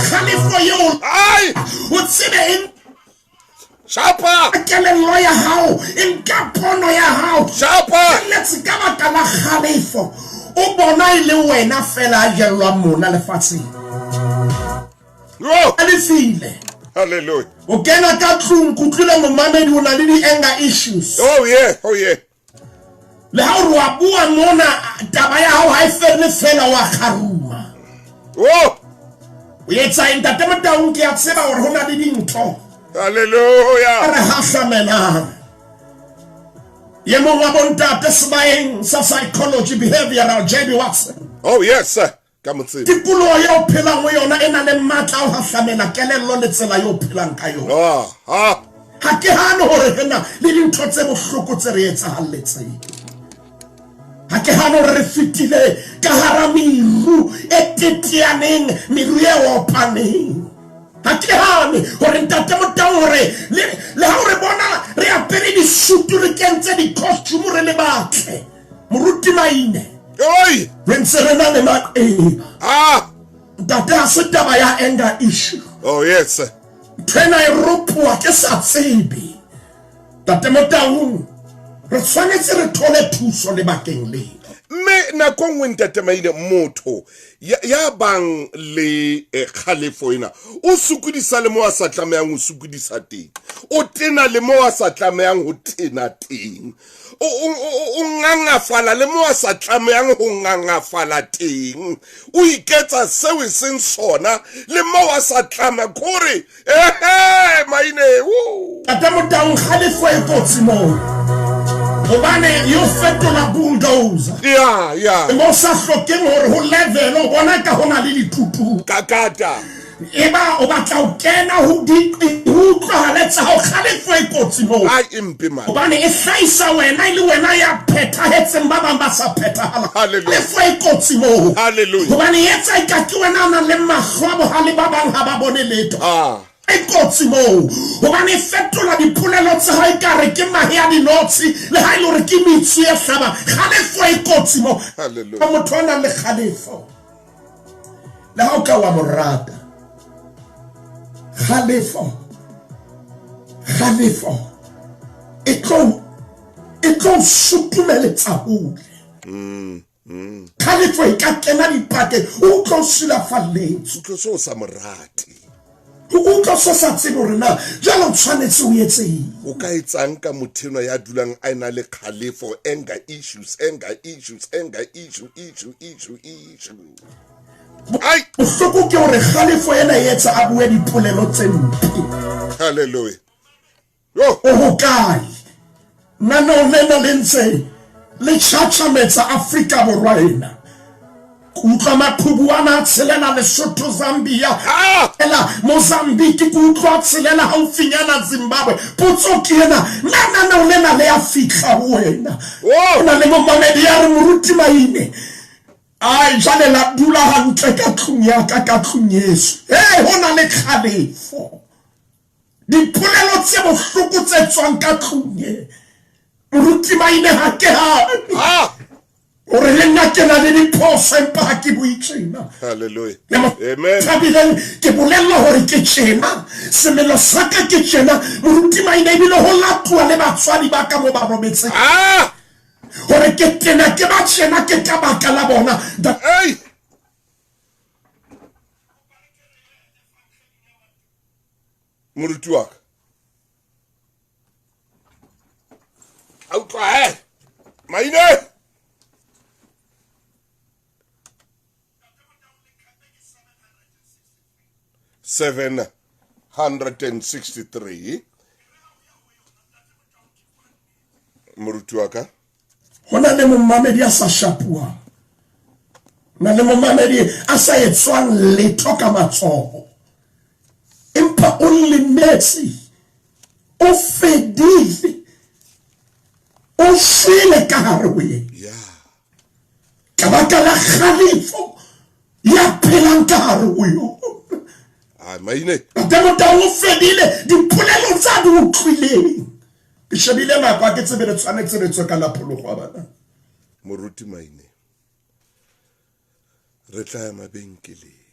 kgalefo eo o tsebe e Shapa. Kelello ya hao e nka pono ya hao. Shapa. Letse ka baka la kgalefo o bona e le wena fela a jellwang mona lefatsheng. Yo. Alefile. Hallelujah. O kena ka tlung kutlwile momamedi o na le di-anger issues. Oh yeah, oh yeah. Le ha o re wa bua mona taba ya hao ha e felle fela wa kgaruma. Oh. O etsa eng ntate Motaung ke a tseba hore ho na le dintho. Hallelujah. Re hahlamelang. Ye mong wa bontate sebaeng sa psychology behavioral JB Watson. Oh yes sir. Ka motseba. Tikoloho eo phelang ho yona e na le matla a ho hahlamela kelello le tsela eo phelang ka yona. Ha ke hane hore re na le dintho tse bohloko tse re etsahalletseng. Ha ke hane hore re fetile ka hara meru e teteaneng, meru e opaneng. Ha ke hane hore ntate Motau hore le ha o re bona re apere disutu re kentse di-costume re le batle. Moruti Maine. Oi! Re ntse re na le maqeba. Ntate ha se taba ya anger issue. Oh yes. Ntho ena e ropoa ke sa tsebe. Ntate Motaung re tshwanetse re thole thuso lebakeng lena. Mme nako nngwe ntate Maine motho ya bang le kgalefo ena o sokodisa le mo a sa tlamehang ho sokodisa teng, o tena le mo a sa tlamehang ho tena teng, o ngangafala le mo a sa tlamehang ho ngangafala teng, o iketsa seo e seng sona le mo a sa tlamehang kore ehe Maine o. Ntate Motaung kgalefo e kotsi moo hobane yo fetola bulldozer. Yeah, yeah. Mo sa hlokeng hore ho level o bona ka hona le ditutu. Kakata. Eba o batla ho kena ho diqi ho utlwahale tsa hao, kgalefo e kotsi moo. Ai e mpe man. Hobane e hlahisa wena e le wena ya phethahetseng ba bang ba sa phethahala. Hallelujah. Kgalefo e kotsi moo. Hallelujah. Hobane e etsa eka ke wena o nang le mahlo a bohale ba bang ha ba bone letho. Ah. E kotsi moo hobane e fetola dipolelo tsa hao ekare ke mahe a dinotshi le ha e le hore ke metsu e hlabang. Kgalefo e kotsi moo. Hallelujah. Motho a nang le kgalefo le ha o ka wa mo rata, kgalefo, kgalefo e tlo e tlo sutumeletsa hole. Kgalefo e ka kena dipakeng, o utlwa o sulafalletswe. Utlwa se o sa mo rate. O utlwa se o sa tsebe hore na jwale o tshwanetse o etseng. O ka etsang ka motho enwa ya dulang a ena le kgalefo, anger issues, anger issues, anger issue, issue, issue, issue. Ai! Bohloko ke hore kgalefo ena e etsa a bue dipolelo tse mpe. Hallelujah. Yo! O hokae? Naneong lena le ntse le tjhatjhametsa Afrika Borwa ena. Ke utlwa maqhubu ana a tshelela Lesotho, Zambia, ela Mozambique, ke utlwa a tshelela haufinyana Zimbabwe. Potso ke ena, na naneo lena le a fihla ho wena? Oh! Ho na le momamedi ya re, Moruti Maine, ai jwale la dula hantle ka tlung ya ka, ka tlung yeso. Hey, ho na le kgalefo. Dipolelo tse bohloko tse tswang ka tlung e. Moruti Maine ha ke hane. Ah! Hore le nna ke na le diphoso empa ha ke bue tjena. Hallelujah. Le mo Amen. thabileng ke bolella hore ke tjena. Semelo sa ka ke tjena. Moruti Maine ebile ho latuwa le batswadi ba ka mo ba robetseng. Ah! Hore ke tena ke ba tjena ke ka baka la bona. Hey! Moruti wa ka. A utlwa he. Maine! 763. Moruti wa ka. Ho na le momamedi a sa shapuwang. Na le momamedi a sa etswang letho ka matsoho. Empa o lemetse, o fedile, o shwele ka hare ho yena. Ka baka la kgalefo ya phelang ka hare ho yona. Ai, Maine. Ntate Motau o fedile dipolelo tsa di utlwileng. Ke shebile nako, ha ke tsebe re tshwanetse re tswe ka la phologo wa bana. Moruti Maine, re tla ya mabenkeleng.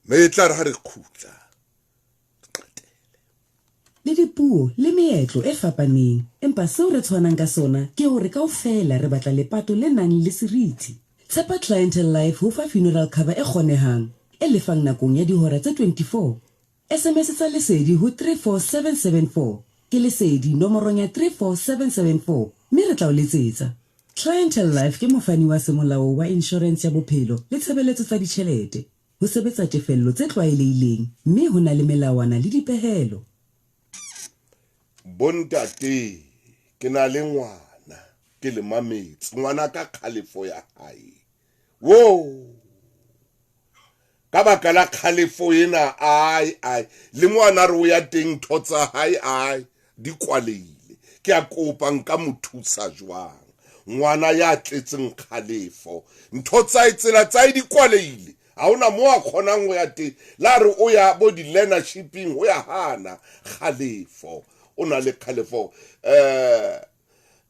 Mme e tla re ha re kgutla, re qetele. Le dipuo le meetlo e fapaneng, empa seo re tshwanang ka sona ke hore kaofela re batla lepato le nang le seriti. Tshepa Clientele Life ho fa funeral cover e kgonehang, e lefang nakong ya dihora tse 24. SMS tsa Lesedi ho 34774, ke Lesedi nomorong ya 34774 mme re tla o letsetsa. Clientele Life ke mofani wa semolao wa inshorense ya bophelo le tshebeletso tsa ditjhelete. Ho sebetsa tefello tse tlwaelehileng mme ho na le melawana le dipehelo. Bontate, ke na le ngwana, ke le mametse. Ngwana ka kgalefo ya hae. Wo! Ka baka la kgalefo ena, ai, ai. Le ngwana re o ya teng ntho tsa hae, ai, di kwalehile. Ke a kopa nka mo thusa jwang? Ngwana ya tletseng kgalefo. Ntho tsa hae, tsela tsa hae di kwalehile. Ha hona mo a kgonang ho ya teng. La re o ya bo di-learnershiping, ho ya hana. Kgalefo. O na le kgalefo.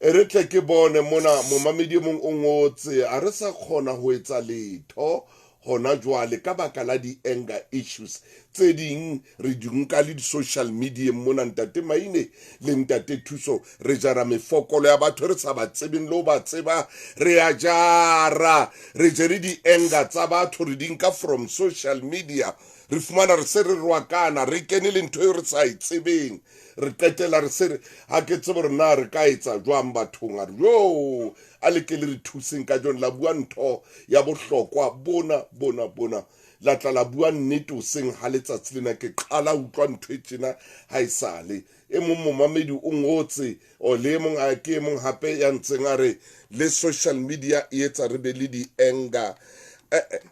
E re tle ke bone mona momamedi e mong o ngotse, a re sa kgona ho etsa letho hona jwale ka baka la di-anger issues tse ding re di nka le di-social media mona. Ntate Maine le Ntate Thuso, re jara mefokolo ya batho re sa ba tsebeng le ho ba tseba, re a jara, re jere di-anger tsa batho, re di nka from social media, re fumana re se re rwakana, re kene le ntho eo re sa e tsebeng, re qetela re se re, ha ke tsebe hore na re ka etsa jwang bathong. A re, yo, a le ke le re thuseng ka jwang, la bua ntho ya bohlokwa bona, bona, bona. La tla la bua nnete hoseng ha letsatsi lena, ke qala ho utlwa ntho e tjena ha e sale. E mong momamedi o ngotse, o le e mong a ke e mong hape ya ntseng a re le social media e etsa re be le di-anger.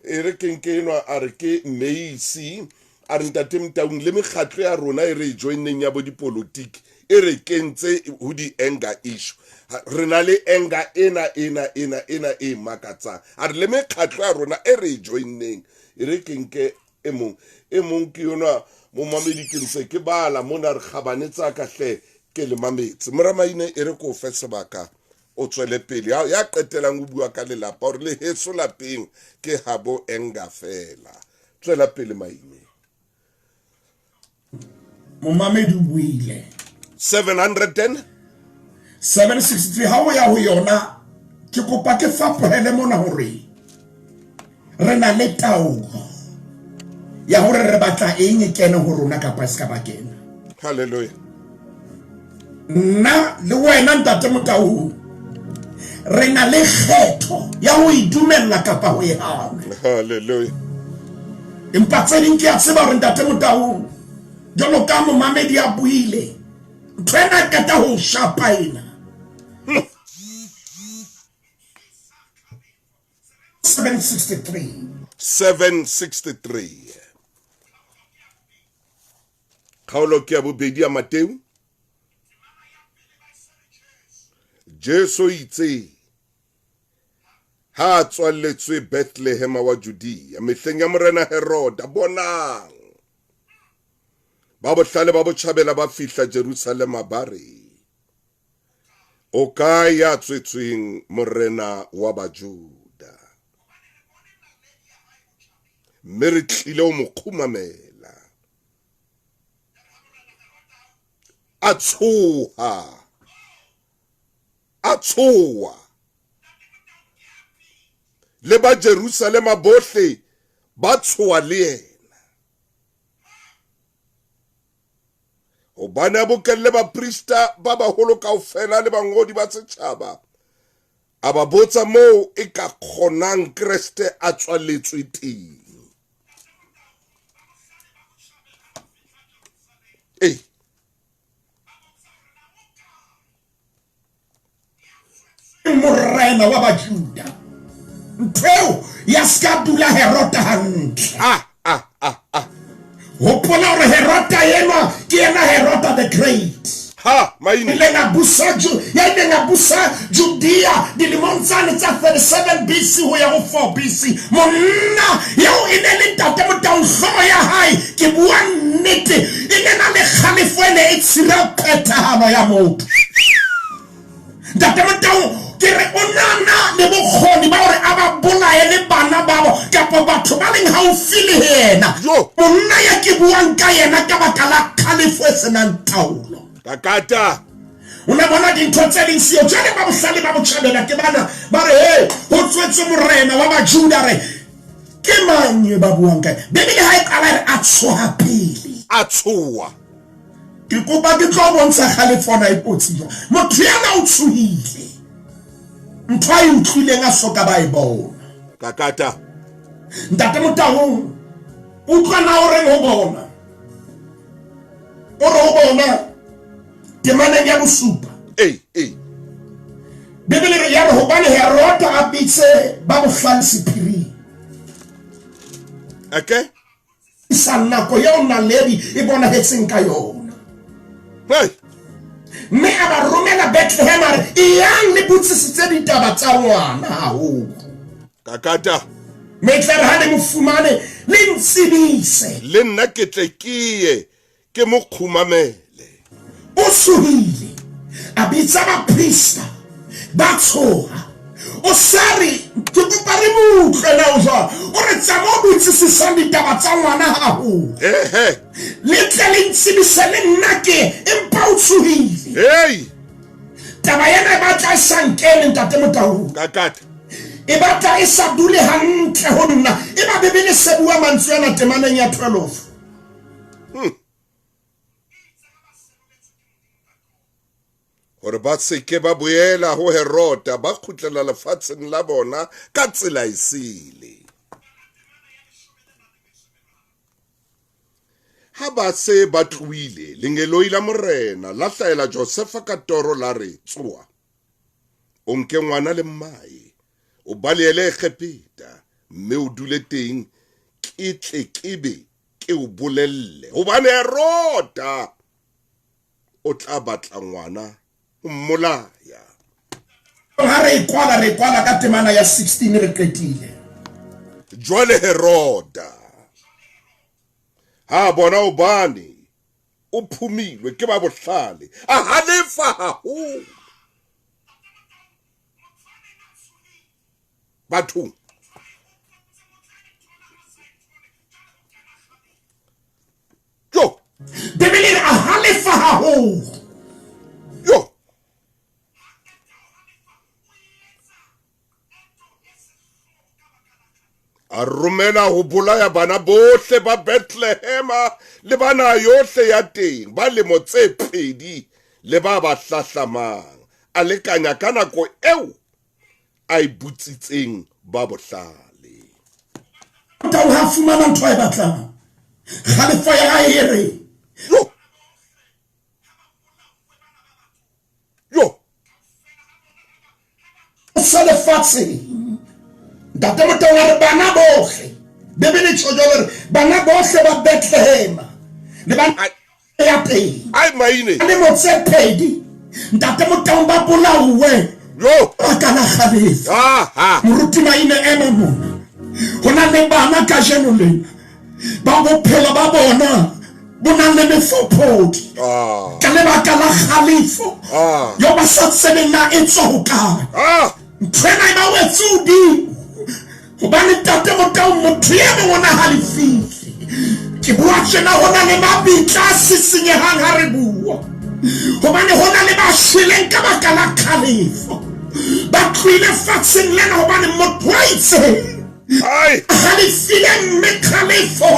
E re ke nke enwa a re ke Macy, A re Ntate Motaung le mekgatlo ya rona e re e joinneng ya bo dipolotiki e re kentse ho di-anger issue. Re na le anger ena ena ena ena e makatsang. A re le mekgatlo ya rona e re e joinneng e re ke nke e mong e mong ke yona momamedi ke ntse ke bala mona re kgabane tsa ka hle ke le mametse. Moramaine e re ko fe sebaka o tswele pele ya, ya qetelang o bua ka lelapa hore le heso lapeng ke habo anger fela. Tswela pele Maine. Momamedi o buile. 710 763 ha o ya ho yona ke kopa ke fapohele mona hore re na le taolo ya hore re batla eng e kene ho rona kapa e se ka ba kena. Hallelujah. Nna le wena Ntate Motaung re na le kgetho ya ho e dumella kapa ho e hana. Hallelujah. Empa tse ding ke a tseba hore Ntate Motaung jwalo ka momamedi a buile ntho ena qeta ho shapa ena. 763. 763. Kgaolo ke ya bobedi ya Mateu. Jesu itse ha a tswalletswe Bethlehema wa Judea mehleng ya morena Heroda, bonang, ba bohlale ba botjhabela ba fihla Jerusalema ba re, o kae ya tswetsweng morena wa Bajuda? Mme re tlile ho mo kgumamela. A tshoha, a tshoha. Le ba Jerusalema bohle ba tshoha le yena. Hobane a bokelle baprista ba baholo kaofela le bangodi ba setjhaba, a ba botsa moo e ka kgonang Kreste a tswaletswe teng. Ee. Morena wa Bajuda. Ntho eo ya ska dula Herota hantle. Ah, ah, ah, ah. Hopola hore Herota enwa ke yena Herota the Great. Ha, maine. Ileng a busa ya ileng a busa Judea dilemong tsane tsa 37 BC ho ya ho 4 BC. Monna eo e ne le Ntate Motaung, hlooho ya hae, ke bua nnete, e ne na le kgalefo e ne e tshira phethahalo ya motho. Ntate Motaung ke re o nana le bokgoni ba hore a ba bolaye le bana babo kapa batho ba leng haufi le yena. Monna ya ke buang ka yena ka baka la kgalefo e senang taolo. Kakata. O na bona dintho tse ding siyo. Jwale ba bohlale ba botjhabela ke bana ba re, hey, ho tswetswe morena wa Bajuda. Re ke mang e ba buang ka? Bibele ha e qala re a tshoha pele. A tshoha. Ke kopa ke tlo bontsha kgalefo na e kotsi jwang. Motho yana o tshohile. Ntho a e utlwileng a soka ba e bona. Kakata. Ntate Motaung, utlwa na o reng ho bona. O re ho bona temaneng ya bosupa. Ee, ee. Bibele re ya re hobane Herota a bitse ba bohlale sephiring. Okay. Sa nako eo naledi e bonahetseng ka yona. Hey. Mme a ba romela Bethlehem a re, eyang le botsisitse ditaba tsa ngwana haholo. Kakata. Mme tla re ha le mo fumane le ntsebise. Le nna ke tle ke ye ke mo kgumamele. O tshohile, a bitsa baprista, ba tshoha. O sa re ke kopa re mo utlwe na o jwang. O re tsamao o botsisisang ditaba tsa ngwana haholo. Ehe. Le tle le ntsebise le nna ke, empa o tshohile. Hey. Taba ena e batla e sa nkene Ntate Motaung. Kakata. E batla e sa dule hantle ho nna. E ba Bibele se bua mantswe ana temaneng ya 12. Hore ba se ke ba boela ho Herota, ba kgutlela lefatsheng la bona ka tsela e sele. Ha ba se ba tlohile, lengeloi la Morena la hlahela Josefa ka toro la re, tsoha, o nke ngwana le mmae, o balehele Egepeta, mme o dule teng, ke tle ke be ke o bolelle, hobane Heroda o tla batla ngwana o mmolaya. Ha re e kwala, re e kwala ka temana ya 16 re qetile. Jwale Heroda ha bona hobane o phumilwe ke ba bohlale, a halefa haholo. Bathong yo, Bibele a halefa haholo. Yo, a romela ho bolaya bana bohle ba Bethlehema le bana yohle ya teng ba lemo tse pedi le ba ba hlahlamang, a lekanya ka nako eo a e botsitseng ba bohlale. Tau ha fumana ntho e batlang, kgalefo ya hae e re yo yo sa lefatsheng. Ntate Motau a re bana bohle, Bibele tjho jwalo re bana bohle ba Bethlehema le bana ya teng ai maine lemo tse pedi, Ntate Motau, ba bolauwe yo baka la kgalefo. Aha. Moruti Maine, ema mona, ho na le bana kajeno lena ba bophelo ba bona bo nang le mefophodi ka lebaka la kgalefo yo ba sa tsebeng na e tswa hokae. Ntho ena e ba wetse hodimo hobane Ntate Motau motho e mong o na halefile. Ke bua tjena, ho na le mabitla a sisinyehang ha re bua, hobane ho na le ba shweleng ka baka la kgalefo, ba tlohile fatsheng lena hobane motho a itseng halefile, mme kgalefo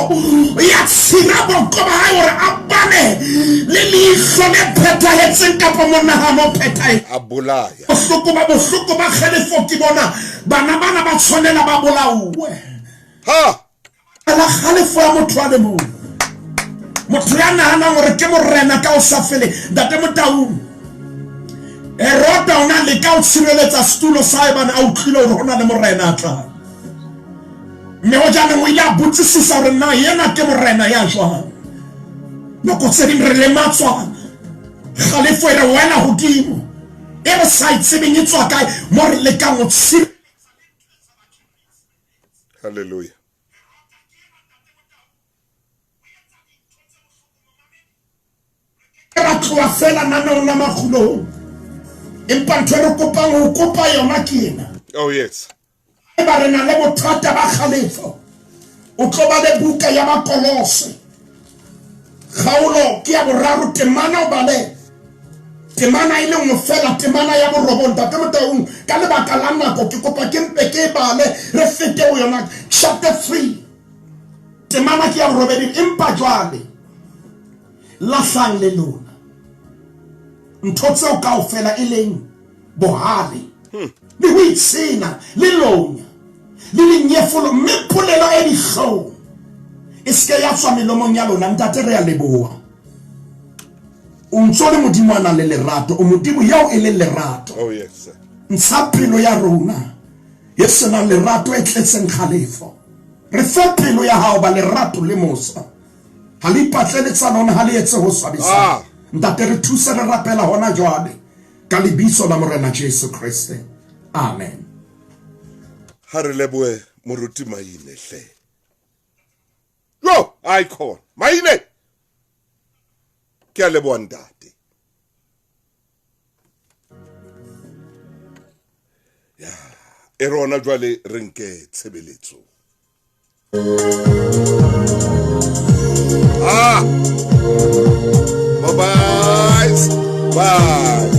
ya tshira boko ba hae hore a bane le leihlo le phethahetseng kapa monahano o phethahetseng, a bolaya. Bohloko ba kgalefo ke bona bana bana ba tshwanela ba bolauwe ha la kgalefo ya motho a le mong, motho ya nahanang hore ke morena ka o sa fele. Ntate Motaung, Heroda o na leka ho tshireletsa setulo sa hae bane a utlwile hore ho na le morena a tlang, mme ho jaanong o ile a botsisisa hore na yena ke morena ya jwang. Nako tse ding re lematswa kgalefo e re wela hodimo e re sa e tsebeng e tswa kae, mo re lekang ho tshireletsa. Hallelujah. Ra tloha fela naneong la makgulong, empa ntho e re kopang ho kopa yona ke ena. Oh yes. Eba re na le bothata ba kgalefo, o tlo ba le buka ya Bakolose, kgaolo ke ya 3, temana o bale temana e le nngwe fela, temana ya 9. Ntate Motaung, ka lebaka la nako ke kopa ke mpe ke e bale re fete ho yona. Chapter 3, temana ke ya 8. Empa jwale lahlang le lona ntho tseo kaofela, e leng bohale le ho itshena le lonya le lenyefolo, mme polelo e dihlong e seke ya tswa melomong ya lona. Ntate, re a leboha, o ntso le Modimo a nang le lerato, o Modimo eo e leng lerato. Oh yes. Ntsha pelo ya rona e senang lerato, e tletseng kgalefo, re fe pelo ya hao ba lerato le mosa. Ha le ipatlele tsa lona, ha le etse ho swabisang. Ntate, re thuse, re rapela hona jwale ka lebitso la Morena Jesu Kriste, amen. Ha re lebohe moruti Maine hle. Yo, icon Maine, ke a leboha ntate. Ya e rona jwale re nke tshebeletso. Bye bye. Bye.